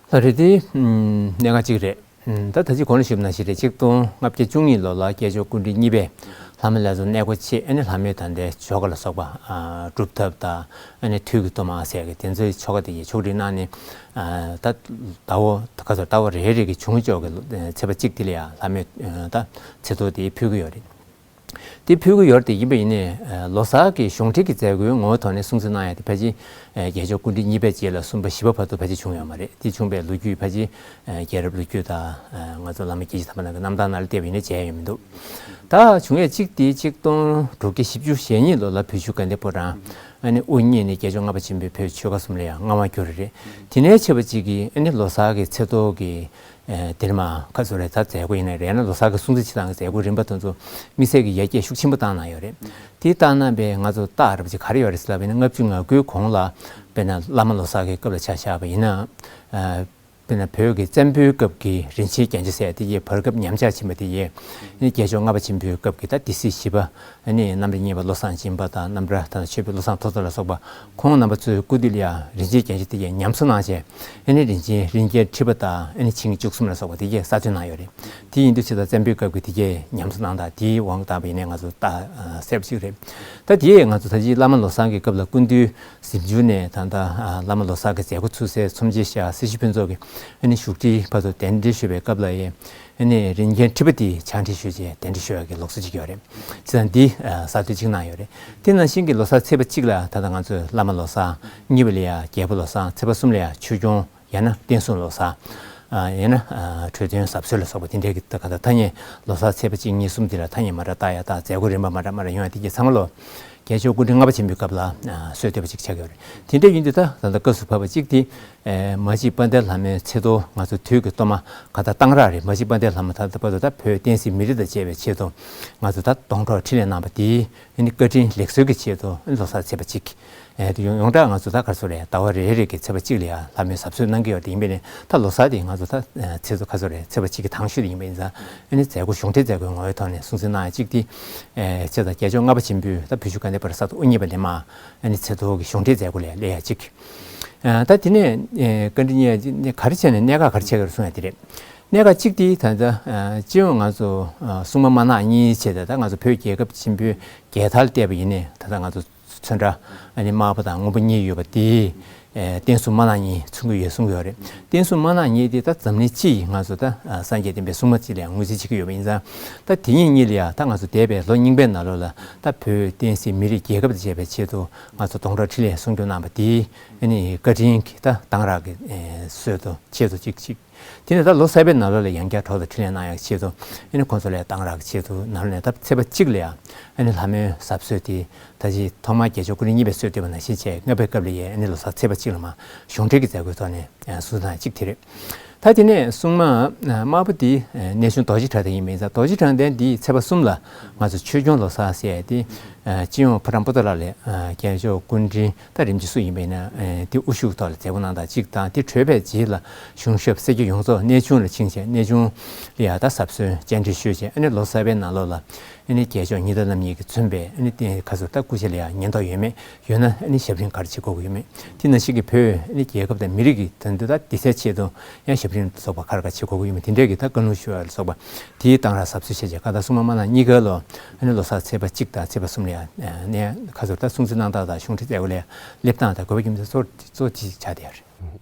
ལགས་རེད། དེ་གནད་འགག་ཅིག་རེད། ད་ད་ཅི་གོང་ལ་ཞུས་པ་ནང་བཞིན་རེད། ཆིག་སྟོང་ལྔ་བརྒྱ་བཅུ་གཉིས་ལོ་ལ་སྐྱབས་མཆོག་སྐུ་ཕྲེང་གཉིས་པས་ལྷ་མོ་ལས་ཚོགས་གནས་སྒོ་ཕྱེ། ཨ་ནི་ལྷ་མོའི་ད་ལྟའི་ཆོ་ག་ལ་སོགས་པ་སྒྲུབ་ཐབས་དང་། ཨ་ནི་ཐུགས་ཀྱི་གཏོར་མ་ཟེར་གི་དེ་ཚོའི་ཆོ་ག་དེ་ཡི་ཆོག་སྒྲིག་གནང་ནས། ད་ཟླ་བོ་ཁ་སོ་ཟླ་བོ་རེ་རེ་གི་བྱུང་ཆོག་གི་ཚེས་པ་གཅིག་དེ་ལ་ཡང་ལྷ་མོའི་ད་ཚེས་ཐོ་དེ་ཕུལ་གི་ཡོད་རེད། དེ་ཕུལ་གི་ཡོད་རེད། དེ་ཡིན་པ་ཡིན་ནའི་ལོ་གསར་གྱི་གཞུང་འབྲེལ་གྱི་མཛད་སྒོའི་ངོ་བོའི་ཐོག་ནས་སྲུང་བརྩི་གནང་ཡ་དེ་ཕལ་ཆེར་རྒྱལ་མཆོག་སྐུ་ཕྲེང་གཉིས་པའི་རྗེས་ལ་གསུམ་པ་བཞི་པ་བར་དུ་ཕལ་ཆེར་བྱུང་ཡོད་མ་རེད། དེ་བྱུང་བའི་ལོ་རྒྱུས་ཕལ་ཆེར་རྒྱལ་རབས་ལོ་རྒྱུས་དང་ང་ཚོ་བླ་མ་དགེ་བཤེས་དམ་པ་རྣམས་ཀྱི་རྣམ་ཐར་ནང་ལ་བལྟས་པ་ཡིན་ན་མཇལ་ཡ་ཡོད་མི་འདུག་ད་བྱུང་ཡས་གཅིག་དེ་ཆིག་སྟོང་དྲུག་བརྒྱ་བཞི་བཅུ་ཞེ་གཉིས་ལོ་ལ་བོད་བཞུགས་དགའ་ལྡན་ཕོ་བྲང་ཨ་ནི་དབུ་བརྙེས་ནས་རྒྱལ་མཆོག་ལྔ་པ་ཆེན་པོའི་བོད་ཆོལ་ཁ་གསུམ་ལ་ཡང་མངའ་དབང་བསྒྱུར་བ་རེད། དེ་ནས་ཆེ་བ་གཅིག་གིས་ཨ་ནི་ལོ་གསར་གྱི་ཚེས་ཐོ་གི་དེར་མ་ཁ་སོ་རེ་ད་མཛད་སྒོ་ཡིན་ན་རེད་ན་ལོ་གསར་གྱི་སྲུང་བརྩི་བྱེད་སྟངས་ཀྱི་མཛད་སྒོ་རིམ་པ་དེ་ཚོ་དམིགས་བསལ་གྱི་ཡར་རྒྱས་ཤུགས་ཆེན་པོ་བཏང་གནང་ཡོད་རེད། དེ་བཏང་གནང་པའི་ང་ཚོ་རྟགས་རེད་པ་ཅིག་ག་རེ་ཡོད་རེད་ཟེར་ལབ་པ་ཡིན་ན། ལྔ་བཅུ་ང་དགུའི་གོང་ལ་དཔེར་ན་བླ་མ་ལོ་གསར་གྱི་སྐབས་ལ་ཆ་བཞག་པ་ཡིན་ན། དཔེར་ན་བོད་ཀྱི་བཙན་པོའི་སྐབས་ཀྱི་རིན་ཆེན་རྒྱན་ཆ་ཟེར་དེ་ཡི་བར་སྐབས་ཉམས་ཆག་ཕྱིན་པ་དེ་ཡི་རྒྱལ་མཆོག་ལྔ་པ་ཆེན་པོའི་སྐབས་ཀྱི་ད་སྡེ་སྲིད་བཞི་པ། ཨ་ནི་རྣམ་གྲྭ་གཉིས་པ་བློ་བཟང་སྦྱིན་པ་དང་། རྣམ་གྲྭ་དང་ཆོས་པའི་བློ་བཟང་ཐོབ་རྩེ་ལ་སོགས་པ་ཁོང་རྣམ་པ་ཚོའི་སྐུ་དུས་ལ་ཡང་རིན་ཆེན་རྒྱན་ཆ་དེ་ཡང་ཉམས་གསོ་གནང་བྱས། ཨ་ནི་རིན་ཆེན་རིན་རྒྱན་ཁྲི་པ་དང་ཨ་ནི་ཆིངས་བཅུ་གསུམ་ལ་སོགས་པ་དེ་གས་གསར་བཏོན་གནང་ཡོད་རེད། དེ་ཡིན་དུས་ཆེ་ད་བཙན་པོའི་སྐབས་ཀྱི་དེ་གས་ཉམས་གསོ་གནང་སྟངས་དེའི་དབང་དུ་བཏང་བ་ཡིན་ནའི་ང་ཚོ་རྟགས་གསལ་པོ་ཞིག་རེད། ད་དེ་ང་ཚོ་ད་ཅི་བླ་མ་ལོ་བཟང་གི་སྐབས་ལ་སྐུ་མདུན་གཟིམ་ཆུང་ནས་ད་ལྟ་བླ་མ་ལོ་བཟང་གི་མཛད་སྒོ་ཚུགས་སའི་ཚོམས་ཆེན་ཤག་སྲི་ཞུ་ཕུན་ཚོགས་ཀྱི་ཨ་ནི་བཞུགས་ཁྲིའི་བར་དུ་གདན་འདྲེན་ཞུས་པའི་སྐབས་ལ་ཡང་། ཨ་ནི་རིན་རྒྱན་ཁྲི་པ་དེ་ཕྱག་འཁྲིད་ཞུས་རྗེས་གདན་འདྲེན་ཞུ་ཡག་གི་ལུགས་སྲོལ་ཅིག་ཡོད་རེད། བྱས་ཙང་འདི་གསར་གཏོད་ཅིག་གནང་ཡོད་རེད། དེ་ནང་བཞིན་གྱི་ལོ་གསར་ཚེས་པ་གཅིག་ལ་ད་ལྟ་ང་ཚོས་བླ་མ་ལོ་བཟང་། གཉིས་པ་ལ་ཡ་རྒྱལ་པོ་ལོ་བཟང་། ཚེས་པ་གསུམ་ལ་ཡ་ཆོས་སྐྱོང་། ཡང་ན་བསྟན་སྲུང་ལོ་གསར། ཡང་ན་འཕྲོད་བསྟེན་གཟབ་གསོལ་ལ་སོགས་པ་དེ་འདྲའི་གི་ད་ག་ད་ཐ་སྙད་ལོ་གསར་ཚེས་པ་གཅིག་གཉིས་གསུམ་དེ་ལ་ཐ་སྙད་མ་འདྲ་བཏགས་ཡ་དང་མཛད་སྒོ་རིམ་པ་མ་འདྲ་མ་འདྲ་ཡོང་ཡ་དེ་གྱད་ཚང་མ་ལོ། རྒྱལ་མཆོག་སྐུ་ཕྲེང་ལྔ་པ་ཆེན་པོའི་སྐབས་ལ་སྲོལ་གཏོད་པ་ཅིག་ཆགས་ཡོད་རེད། དེ་འདྲ་ཡིན་དུས་ད་ད་ལྟ་སྐབས་སུ་བབས་པ་གཅིག་དེ། མ་གཅིག་དཔལ་ལྡན་ལྷ་མོའི་ཚེས་ཐོ་ང་ཚོ་དུས་ཀྱི་གཏོར་མ་ག་ད་གཏང་རག་རེད། མ་གཅིག་དཔལ་ལྡན་ལྷ་མོ་ད་ལྟ་བར་དུ་ད་བོད་བསྟན་སྲིད་མི་རིགས་དང་བཅས་པའི་ཆེད་དུ་ང་ཚོ་ད་སྡོང་གྲོགས་འཕྲིན་ལས་གནང་བ་དེའི་ཨ་ནི་བཀའ་དྲིན་ལེགས་གསོལ་གྱི་ཆེད་དུ་ཨ་ནི་ལོ་གསར་ཚེས་པ་གཅིག་ཨེ་དེ་ཡོངས་ཡོངས་གྲགས་ང་ཚོ་ད་ག་རེ་ཟེར་རེད། ཟླ་བ་རེ་རེ་གི་ཚེས་པ་གཅིག་ལ་ཡ་ལྷ་མོའི་གཟབ་གསོལ་གནང་གི་ཡོད་རེད། ཡིན་པས་ནི་ད་ལོ་གསར་དེ་ང་ཚོ་ད་ཚེས་ཐོ་ག་རེ་ཟེར་རེད། ཚེས་པ་གཅིག་གི་དང་ཤོས་དེ་ཡིན་པ་ཡིན་ཙང་། ཨ་ནི་མཛད་སྒོ་གཞུང་འབྲེལ་མཛད་སྒོའི་ངོ་བོའི་ཐོག་ནས་སྲུང་བརྩི་གནང་ཡ་གཅིག་དེ། ཨེ་བྱས་ཙང་རྒྱལ་མཆོག་ལྔ་པ་ཆེན་པོས་ད་བོད་བཞུགས་དགའ་ལྡན་ཕོ་བྲང་ས་ཐོག་དབུ་བརྙེས་པ་ནས་མར་ཨ་ནི་ཚེས་ཐོ་གི་གཞུང་འབྲེལ་མཛད་སྒོ་ལ་ཡ་སླེབས་ཡ་གཅིག་ཨ་ད་དེ་ནས་ཨེ་བཀའ་དྲིན་གཉེར་ག་རེ་བྱས་ནས་གནད་འགག་ག་རེ་ཆགས་ཀྱི་རེད་གསུང་ཡ་དེ་རེད། གནད་འགག་གཅིག་དེ་ད་ལྟ་ཨ་སྤྱི་ཡོངས་ང་ཚོ་ཨ་སྲུང་མ་དམར་ནག་གཉིས་བྱས་ཏེ་ད་ང་ཚོ་བོད་རྒྱལ་ཁབ་ཆེན་པོའི་རྒྱལ་དར་བཏེགས་པ་ཡིན་ནའི་ད་ལྟ་ང་ཚོ་ཚོན་ཁྲ་ཨ་ནི་དམར་པོ་དང་སྔོན་པོ་གཉིས་ཡོད་པ་དེ་ཨེ་བསྟན་སྲུང་དམར་ནག་གཉིས་མཚོན་གྱི་ཡོད་གསུང་གི་ཡོད་རེད། བསྟན་སྲུང་དམར་ནག་གཉིས་དེ་ད་འཛམ་གླིང་སྤྱི་ཡི་ང་ཚོ་ད་ཨ་སངས་རྒྱས་བསྟན་པའི་སྲུང་མ་གཅིག་ལ་ཡང་ངོས་འཛིན་བྱེད་ཀྱི་ཡོད་པ་ཡིན་ཙང་། ད་དེ་གཉིས་གཉིས་ལ་ཡང་ད་ང་ཚོ་འདས་པའི་ལོ་རྙིང་པའི་ནང་ལོགས་ལ་ད་བོད་བསྟན་སྲིད་མི་རིགས་རྒྱལ་ཁབ་དང་བཅས་པའི་ཆེད་དུ་ང་ཚོ་སྡོང་གྲོགས་འཕྲིན་ལས་སྲུང་སྐྱོབ་གནང་བ་དེ་ཨ་ནི་བཀའ་དྲིན་གྱི་ད་གཏང་རག་གི་ཨེ་སྲོལ་དུ་ཆེད་དུ་གཅིག་གཅིག་དེ་ནས་ད་ལོ་གསར་པའི་ནང་ལོགས་ལ་ཡང་བསྐྱར་གྲོགས་དང་འཕྲིན་ལས་གནང་ཡག་ཆེད་དུ་ཨ་ནི་ཁོང་ཚོ་ལ་གཏང་རག་གི་ཆེད་དུ་ནང་ལོགས་ནས་ད་ཚེས་པ་གཅིག་ལ་ཡང་ཨ་ནི་ལྷ་མོའི་གཟབ་གསོལ་དེ་ད་ཅི་ཐོག་མར་རྒྱལ་མཆོག་སྐུ་ཕྲེང་གཉིས་པའི་སྲོལ་བཏོད་པ་ནང་བཞིན་བྱས། ལྔ་པའི་སྐབས་ལ་ཡང་ཨ་ནི་ལོ་གསར་ཚེས་པ་གཅིག་ལ་མར་གཞུང་འབྲེལ་གྱི་མཛད་སྒོའི་ཐོག་ནས་སྲུང་བརྩི་གནང་ཡག་གཅིག་དེ་རེད། ད་དེ་ནས་སྲུང་མ་དམར་པོ་དེ་གནས་ཆུང་རྡོ་རྗེ་གྲགས་ལྡན་ཡིན་པ་ཡིན་ཙང་། རྡོ་རྗེ་གྲགས་ལྡན་དེའི་ཚེས་པ་གསུམ་ལ་ང་ཚོ་ཆོས་སྐྱོང་ལོ་གསར་ཟེར་ཡག་དེ་སྤྱི་ཡོངས་ཕོ་བྲང་པོ་ཏ་ལ་ལ་རྒྱལ་མཆོག་སྐུ་ཕྲེང་ད་རིམ་གྱིས་སུ་ཡིན་པ་ཡིན་ན་ཨེ་དེ་དབུ་བཞུགས་ཐོག་ལ་མཛད་སྒོ་གནང་སྟངས་གཅིག་དང་། དེ་གྲོལ་བའི་རྗེས་ལ་གཞུང་ཞབས་སེར་སྐྱ་ཡོངས་རྫོགས་གནས་ཆུང་ལ་ཕྱིན་བྱས། གནས་ཆུང་ལ་ཡང་ད་གཟབ་གསོལ་སྤྱན་འདྲེན་ཞུས་བྱས། ཨ་ནི་ལོ་གསར་པའི་ནང་ལོགས་ལ་ཨ་ནི་རྒྱལ་མཆོག་ཉི་ཟླ་རྣམ་གཉིས་ཀྱིས་མཚོན་པའི་ཨ་ནི་རྟེན་ཁ་སོ་ད་སྐུ་ཕྱྭ་ལ་ཡང་ཉེན་རྟོག་ཡོད་མེད། ཡོད་ན་ཨ་ནི་ཞབས་རིམ་ག་རེ་བྱེད་དགོས་ཀྱི་ཡོད་མེད། དེ་ནང་བཞིན་གྱི་བོད་ཨ་ནི་རྒྱལ་ཁབ་དང་མི་རིགས་ཀྱི་དོན་དུ་ད་དེ་སའི་ཆེད་དུ་ཡང་ཞབས་རིམ་སོགས་པ་ག་རེ་ག་བྱེད་དགོས་ཀྱི་ཡོད་མེད། དེ་འདྲའི་གི་ད་བཀའ་ལུང་ཞུ་བ་ལ་སོགས་པ་དེའི་གཏང་རག་གཟབ་གསོལ་བྱས་བྱས། གང་ལྟར་སྲུང་མ་དམར་ནག་གཉིས་ཀ་ལོ་ཨ་ནི་ལོ་གསར་ཚེས་པ་གཅིག་དང་ཚེས་པ་གསུམ་ལ་ཡང་ཨ་ནི་ཁ་སོ་ད་སྲུང་བརྩི་གནང་སྟངས་དང་གཞུང་འབྲེལ་མཛད་སྒོ་ལ་ཡང་སླེབས་སྟངས་དང་དགོས་པ་རྒྱུ་མཚན་གཙོ་གཙོ་ཆེ་ཆགས་བསྡད་ཡོད་རེད།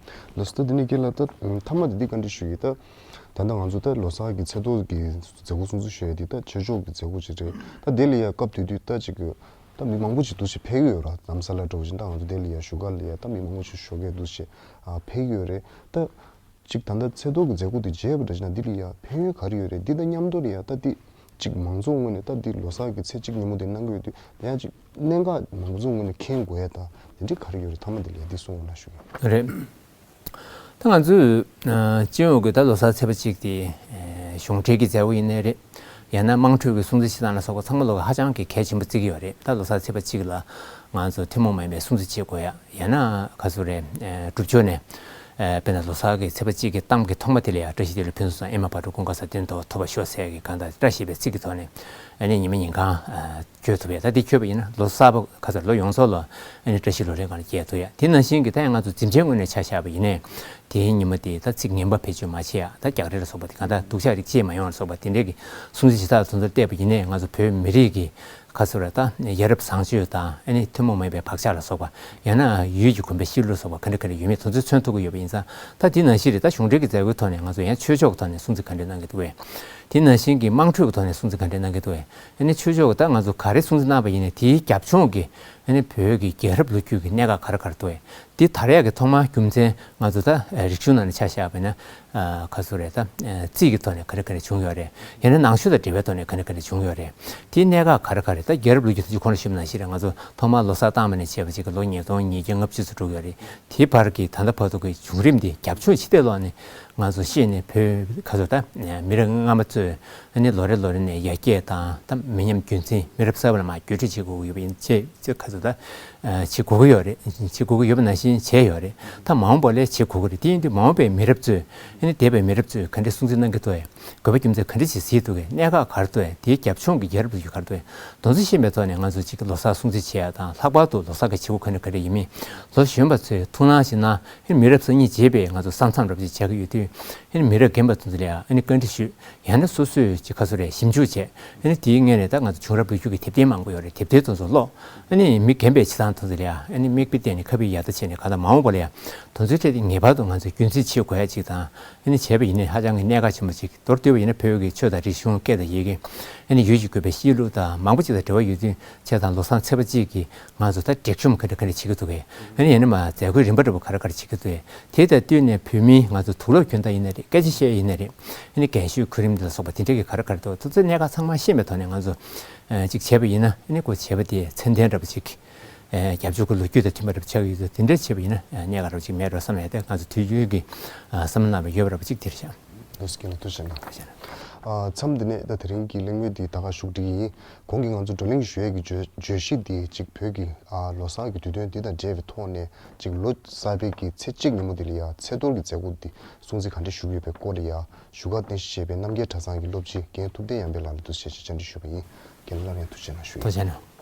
ལགས་སོ། ད་དེ་ནས་རྒན་ལགས་ད་མཐའ་མ་དེ་འདི་བཀའ་འདྲི་ཞུ་གི་ཡིན། ད་ད་ལྟ་ང་ཚོ་ད་ལོ་གསར་གྱི་ཚེས་ཐོ་གི་མཛད་སྒོ་སྲུང་བརྩི་ཞུ་ཡ་དེ་ད་ཆོས་ཕྱོགས་ཀྱི་མཛད་སྒོ་ཅིག་རེད། ད་དེ་ལ་ཡ་སྐབས་དེ་དུས་ད་ཅིག་གི་ད་མི་མང་པོ་ཅིག་འདུ་ཞིག་ཕེབས་ཀྱི་ཡོད་ར། རྡ་རམ་ས་ལ་འདྲ་བོ་ཅིག་ད་ང་ཚོ་དེ་ལ་ཡ་བཞུགས་སྒར་ལ་ཡ་ད་མི་མང་པོ་ཅིག་ཞོགས་ཀས་འདུ་ཞིག་ཨ་ཕེབས་ཀྱི་ཡོད་རེད། ད་ཅིག་ད་ལྟ་ཚེས་ཐོ་གི་མཛད་སྒོ་དེ་མཇལ་བ་འདྲ་ཅིག་ན་འདི་ལ་ཡ་ཕན་ཡོན་ག་རེ་ཡོད་རེད། འདི་དང་མཉམ་དུ་ལ་ཡ་ད་འདི་ཅིག་མང་ཚོགས་ངོས་ནས་ད་འདི་ལོ་གསར་གྱི་ཚེས་གཅིག་ཉིན་མོ་དེ་གནང་གི་ཡོད་དུས་ད་ཡང་ཅིག་གནད་འགག་མང་ཚོགས་ངོས་ནས་མཁྱེན་དགོས་ཡ་ད་དེ་འདྲ་ག་རེ་ཡོད་རེད། མཐའ་མ་དེ་ལ་ཡ་འདི་གསུང་རོགས་གནང་ཞུ་གི་ཡིན། རེད། ད་ང་ཚོས་ཨ་སྤྱི་ཡོངས་ཀྱི་ད་ལོ་གསར་ཚེས་པ་གཅིག་དེ་ཨ་ གཞུང་འབྲེལ་གྱི་མཛད་སྒོ་ཡིན་ནའི་རེད། ཡང་ན་དམངས་ཁྲོད་ཀྱི་སྲུང་བརྩི་བྱེད་སྟངས་ལ་སོགས་པ་ཚང་མ་ལོག་ཧ་ཅང་གི་གལ་ཆེན་པོ་བརྩི་གི་ཡོད་རེད། ད་ལོ་གསར་ཚེས་པ་གཅིག་ལ་ང་ཚོ་ཐུན་མོང་མ་ཡིན་པའི་སྲུང་བརྩི་བྱེད་དགོས་ཡ། ཡང་ན་ག་ཚོད་རེད། སྒྲུབ་ཕྱོགས་ནས། དཔེར་ན་ལོ་གསར་གྱི་ཚེས་པ་གཅིག་གི་གཏམ་གྱི་ཐོག་མ་དེ་ལ་ཡང་བཀྲ་ཤིས་བདེ་ལེགས་ཕུན་སུམ་ཚོགས། ཨེ་མ་བག་དྲོ་ཀུན་དགའ་བསམ་དོན་རྟོགས། ཐོབ་པར་ཤོག་ཟེར་གྱི་གང་ལྟར་བཀྲ་ཤིས་པའི་ཚིག་གི་ཐོག་ནས་ཨ་ནི་ཉི་མ་ཉིན་གང་བརྗོད་ཐུབ་ཡ། ད་དེ་བརྗོད་པ་ཡིན་ན་ལོ་གསར་པ་ག་ཚོད་ལོ་ཡོངས་རྫོགས་ལ་ཨ་ནི་བཀྲ་ཤིས་ལོ་རེའི་སྒང་ལ་སྐྱེལ་ཐུབ་ཡ། དེ་ནང་བཞིན་གྱི་ད་ཡང་ང་ཚོ་འཛིན་གྲྭའི་ངོས་ནས་ཆ་བཞག་པ་ཡིན་ནའི་དེའི་ཉི་མ་དེ་ད་ཚིག་ངན་པ་བེད་སྤྱོད་མ་བྱེད་ཡ། ད་རྒྱག་རེས་ལ་སོགས་པ་དེ་གང་ལྟར་སྡུག་ཅག་རིགས་སྐྱེས་མ་ཡོང་བ་ལ་སོགས་པ་དེ་འདྲའི་གི་སྲུང་བརྩི་བྱེད་སྟངས་དེ་ཚོ་བལྟས་པ་ཡིན་ནའི་ང་ཚོ་བོད་མི་རིགས་ཀྱི་ག་ཚོད་རེད། ད་ཡ་རབས་བཟང་སྤྱོད་དང་ཨ་ནི་ཐུན་མོང་མ་ཡིན་པའི་བག་ཆགས་ལ་སོགས་པ། ཡང་ན་ཡུལ་གྱི་དགོན་པའི་གཤིས་ལུགས་ལ་སོགས་པ་ག་འདྲ་ག་འདྲ་ཡོད་མེད་དེ་ཚོ་མཚོན་ཐུབ་ཀྱི་ཡོད་པ་ཡིན་ཙང་། ད་དེ་ནང་བཞིན་རེད། ད་གཞུང་འབྲེལ་གྱི་མཛད་སྒོའི་ཐོག་ནས་ང་ཚོ་ཡང་ཆོས་ཕྱོགས་ཀྱི་ཐོག་ནས་སྲུང་བརྩི་ག་འདྲ་གནང་གི་འདུག་བས། དེ་ནང་བཞིན་གྱི་དམངས་ཁྲོད་ཀྱི་ཐོག་ནས་སྲུང་བརྩི་ག་འདྲ་གནང་གི་འདུག་བས། ཨ་ནི་ཆོས་ཕྱོགས་ཀྱི་ད་ང་ཚོ་ག་རེ་སྲུང་བརྩི་གནང་བ་ཡིན་ནའི་དེའི་རྒྱབ་ལྗོངས་ཀྱི་ཨ་ནི་བོད་ཀྱི་རྒྱལ་རབས་ལོ་རྒྱུས་ཀྱི་གནད་འགག་ག་རེ་ག་རེ་འདུག་བས། འདི་དར་ཡག་གི་ཐོག་མ་རྒྱུ་མཚན་ང་ཚོ་ད་རིག་གཞུང་ནང་ནས་ཆ་བཞག་པ་ཡིན་ན། ཨ་ག་ཚོད་རེད། ད་རྩིས་ཀྱི་ཐོག་ནས་ག་རེ་ག་རེ་བྱུང་ཡོད་རེད། ཡང་ན་ནང་ཆོས་དང་འབྲེལ་བའི་ཐོག་ནས་ག་རེ་ག་རེ་བྱུང་ཡོད་རེད། དེའི་གནད་འགག་ག་རེ་ག་རེ། ད་རྒྱལ་རབས་ལོ་རྒྱུས་ད་ཅི་གོང་ལ་ཞུས་པ་ནང་བཞིན་རེད། ང་ཚོ་ཐོག་མར་ལོ་གསར་བཏང་བ་ནས་བྱས་པ་ཅིག་གི་ལོ་ཉིས་སྟོང་ཉིས་བརྒྱ་ལྔ་བཅུ་ཙམ་འགྲོ་གི་ཡོད་རེད། དེའི་བར་གྱི་ད་ལྟ་བར་དུ་གི་བྱུང་རིམ་འདི་རྒྱབ་ལྗོངས་ཅི་ལྟར་ལོག་ནས་ང་ཚོ་ཤེས་ནས། བོད་ག་ཚོད་ད་མི་རབས་སྔ་མ་ཚོས་ཨ་ནི་ལོ་རེ་ལོ་རེ་ནས་ཡར་རྒྱས་དང་ད་མི་ཉམས་རྒྱུན་འཛིན། མི་རབས་གསར་པ་ལ་མར་བརྒྱུད་སྤྲོད་བྱེད་དགོས་ཀྱི་ཡོད་པ་ཡིན། བྱེད་བྱེད་ག་ཚོད་ད། ཨ་བྱེད་དགོས་ཀྱི་ཡོད་རེད། བྱེད་དགོས་ཀྱི་ཡོད་པ་ནང་བཞིན་བྱས་ཡོད་རེད། ད་མ་འོངས་པ་ལ་བྱེད་དགོས་ཀྱི་རེད། དེ་ཡིན་དུས་མ་འོངས་པའི་མི་རབས་ཚོས་ཨ་ནི་འདས་པའི་མི་རབས་ཚོས་ག་འདྲས་སྲུང་བརྩི་གནང་གི་འདུག་གས། དགོས་པ་རྒྱུ་མཚན་ག་འདྲས་ཅིག་གཟིགས་འདུག་གས། གནད་འགག་ག་རེ་འདུག་གས། དེའི་རྒྱབ་ལྗོངས་ཀྱི་རྒྱལ་རབས་ལོ་རྒྱུས་ག་རེ་འདུག་གས། དེ་ཚོ་ཤེས་པའི་ཐོག་ནས་ང་ཚོ་གཅིག་ལོ་གསར་སྲུང་བརྩི་བྱེད་ཡ་དང་། ལྷག་པར་དུ་ལོ་གསར་གྱི་བྱེད་སྒོ་ག་འདྲ་ག་འདྲ་ཡིན་མིན། ལོ་གཞོན་པ་ཚོས་ཐུགས་སྣང་ཞིག་གནང་། ཨ་ནི་མི་རབས་གསར་རྙིང་རྗེས་པའི་ང་ཚོ་ས་མཚམས་འདྲ་པོ་ཅིག་ཆགས་ཀྱི་ཡོད་དུས། ཨ་ནི་མི་རབས་རྒན་པ་ཚོ་ཚོ་ལ་ཡང་ཨ་ནི་བཀའ་འདྲི་ཞུས། ཡང་ན་སོ་སོས་ཅིག་ག་ཚོད་རེད། ཞིབ་འཇུག་བྱས། ཨ་ནི་དེའི་སྔོན་ནས་ད་ང་ཚོ་བྱུང་རབས་ལོ་རྒྱུས་ཀྱི་དེབ་ཐེར་མང་པོ་ཡོད་རེད། དེབ་ཐེར་དེ་ཚོ་ཀློག། ཨ་ནི་མི་རྒན་པའི་བྱེད་སྟངས་དེ་ཚོ་ལ་ཡང་ཨ་ནི་མིག་དཔེ་བལྟས་ནས་ཁ་དཔེ་ཡག་ཐག་བྱས་ནས། གང་ལྟར་མ་འོངས་པ་ལ་ཡང་དེ་ཚོའི་གྲས་དེ་ངེས་པར་དུ་ང་ཚོས་རྒྱུན་འཛིན་བྱེད་དགོས་ཡ་ཅིག་དང་། ཨ་ནི་བྱས་པ་ཡིན་ནའི་ཧ་ཅང་གི་གནད་འགག་ཆེན་པོ་ཅིག་མདོར་བསྡུས་པ་ཡིན་ན་བོད་ཀྱི་ཆོས་དང་རིག་གཞུང་། སྐད་དང་ཡི་གེ། ཨ་ནི་ཡུལ་གྱི་དགོན་པའི་གཤིས་ལུགས་དང་མང་པོ་ཅིག་དང་འབྲེལ་བ་ཡོད་དུས། བྱས་ཙང་ལོ་གསར་ཚེས་པ་གཅིག་གི་ང་ཚོ་ད་སྒྲིག་གཤོམ་ག་འདྲ་ག་འདྲ་བྱེད་ཀྱི་འདུག་གས། ཨ་ནི་ཡང་ན་མ་མཛད་སྒོའི་རིམ་པ་འདྲ་པོ་ག་རེ་ག་རེ་བྱེད་ཀྱི་འདུག་གས། དེ་དང་བསྟུན་ནས་བོད་མིའི་ང་ཚོ་དུག་སློག་གྱོན་སྟངས་ཡིན་ན་རེད། སྐད་ཆ་བཤད་ཡིན་ན་རེད། ཨ་ནི་རྒན་ཤོས་གོ་རིམ་འདི་ལ་སོགས་པ་དེ་འདྲ་གི་ག་རེ་ག་རེ་འདུག་དེ་ཚོའི་གནད་འགག་ཚང་མ་ཤེས་པའི་ཐོག་ནས་ང་ཚོ་ཨ་གཅིག་བྱས་པ་ཡིན་ན། ཨ་ནི་ཁོ་བྱས་པ་དེ་ཚད་ལྡན་འདྲ་པོ་ཅིག་ཨ་རྒྱབ་ལྗོངས་ཀྱི་ལོ་རྒྱུས་དང་མཐུན་པ་འདྲ་པོ་ཆགས་ཀྱི་ཡོད་ཚེ། དེ་འདྲ་བྱས་པ་ཡིན་ན་ཨ་གནད་འགག་འདྲ་པོ་ཅིག་མེད་འགྲོ་བསམ་ཡས་དེ་ང་ཚོ་དུས་རྒྱུན་གྱི་ཨ་བསམ་བློ་གནང་བའི་ཡོད་པ་འདྲ་པོ་ཅིག་དེ་རེད་ཤག་ལགས་སོ། རྒན་ལགས་ཐུགས་རྗེ་གནང་། ཐུགས་རྗེ་གནང་། ཨ་མཚམས་འདི་ནས་ད་དེ་རིང་གི་གླེང་མོལ་འདི་ད་ག་ཞུགས་སྒྲིག་གི་ཡིན། གོང་གི་ང་ཚོ་བགྲོ་གླེང་ཞུ་ཡས་ཀྱི་བརྗོད་བརྗོད་གཞི་འདི་གཅིག་བོད་ཀྱི་ཨ་ལོ་གསར་གྱི་དུས་སྟོན་འདི་དང་འབྲེལ་བའི་ཐོག་ནས། གཅིག་ལོ་གསར་པའི་གི་ཚེས་གཅིག་ཉིན་མོ་འདི་ལ་ཡ་ཚེས་གཏོར་གྱི་མཛད་སྒོ་འདི་སྲུང་བརྩི་ག་འདྲས་ཞུ་གི་ཡོད་པའི་སྐོར་ལ་ཡ། བཞུགས་སྒར་རྟེན་གཞི་བྱས་པའི་རྣམ་རྒྱལ་གྲྭ་ཚང་གི་སློབ་སྤྱི་རྒན་ཐུབ་བསྟན་ཡར་འཕེལ་ལགས་ལ་འདུག་སེ་བཤད་བཅར་འདྲི་ཞུས་པ་ཡིན། རྒན་ལགས་ལ་ཡང་ཐུགས་རྗེ་གནང་ཞུ་ཡིན། ཐུགས་རྗེ་གནང་།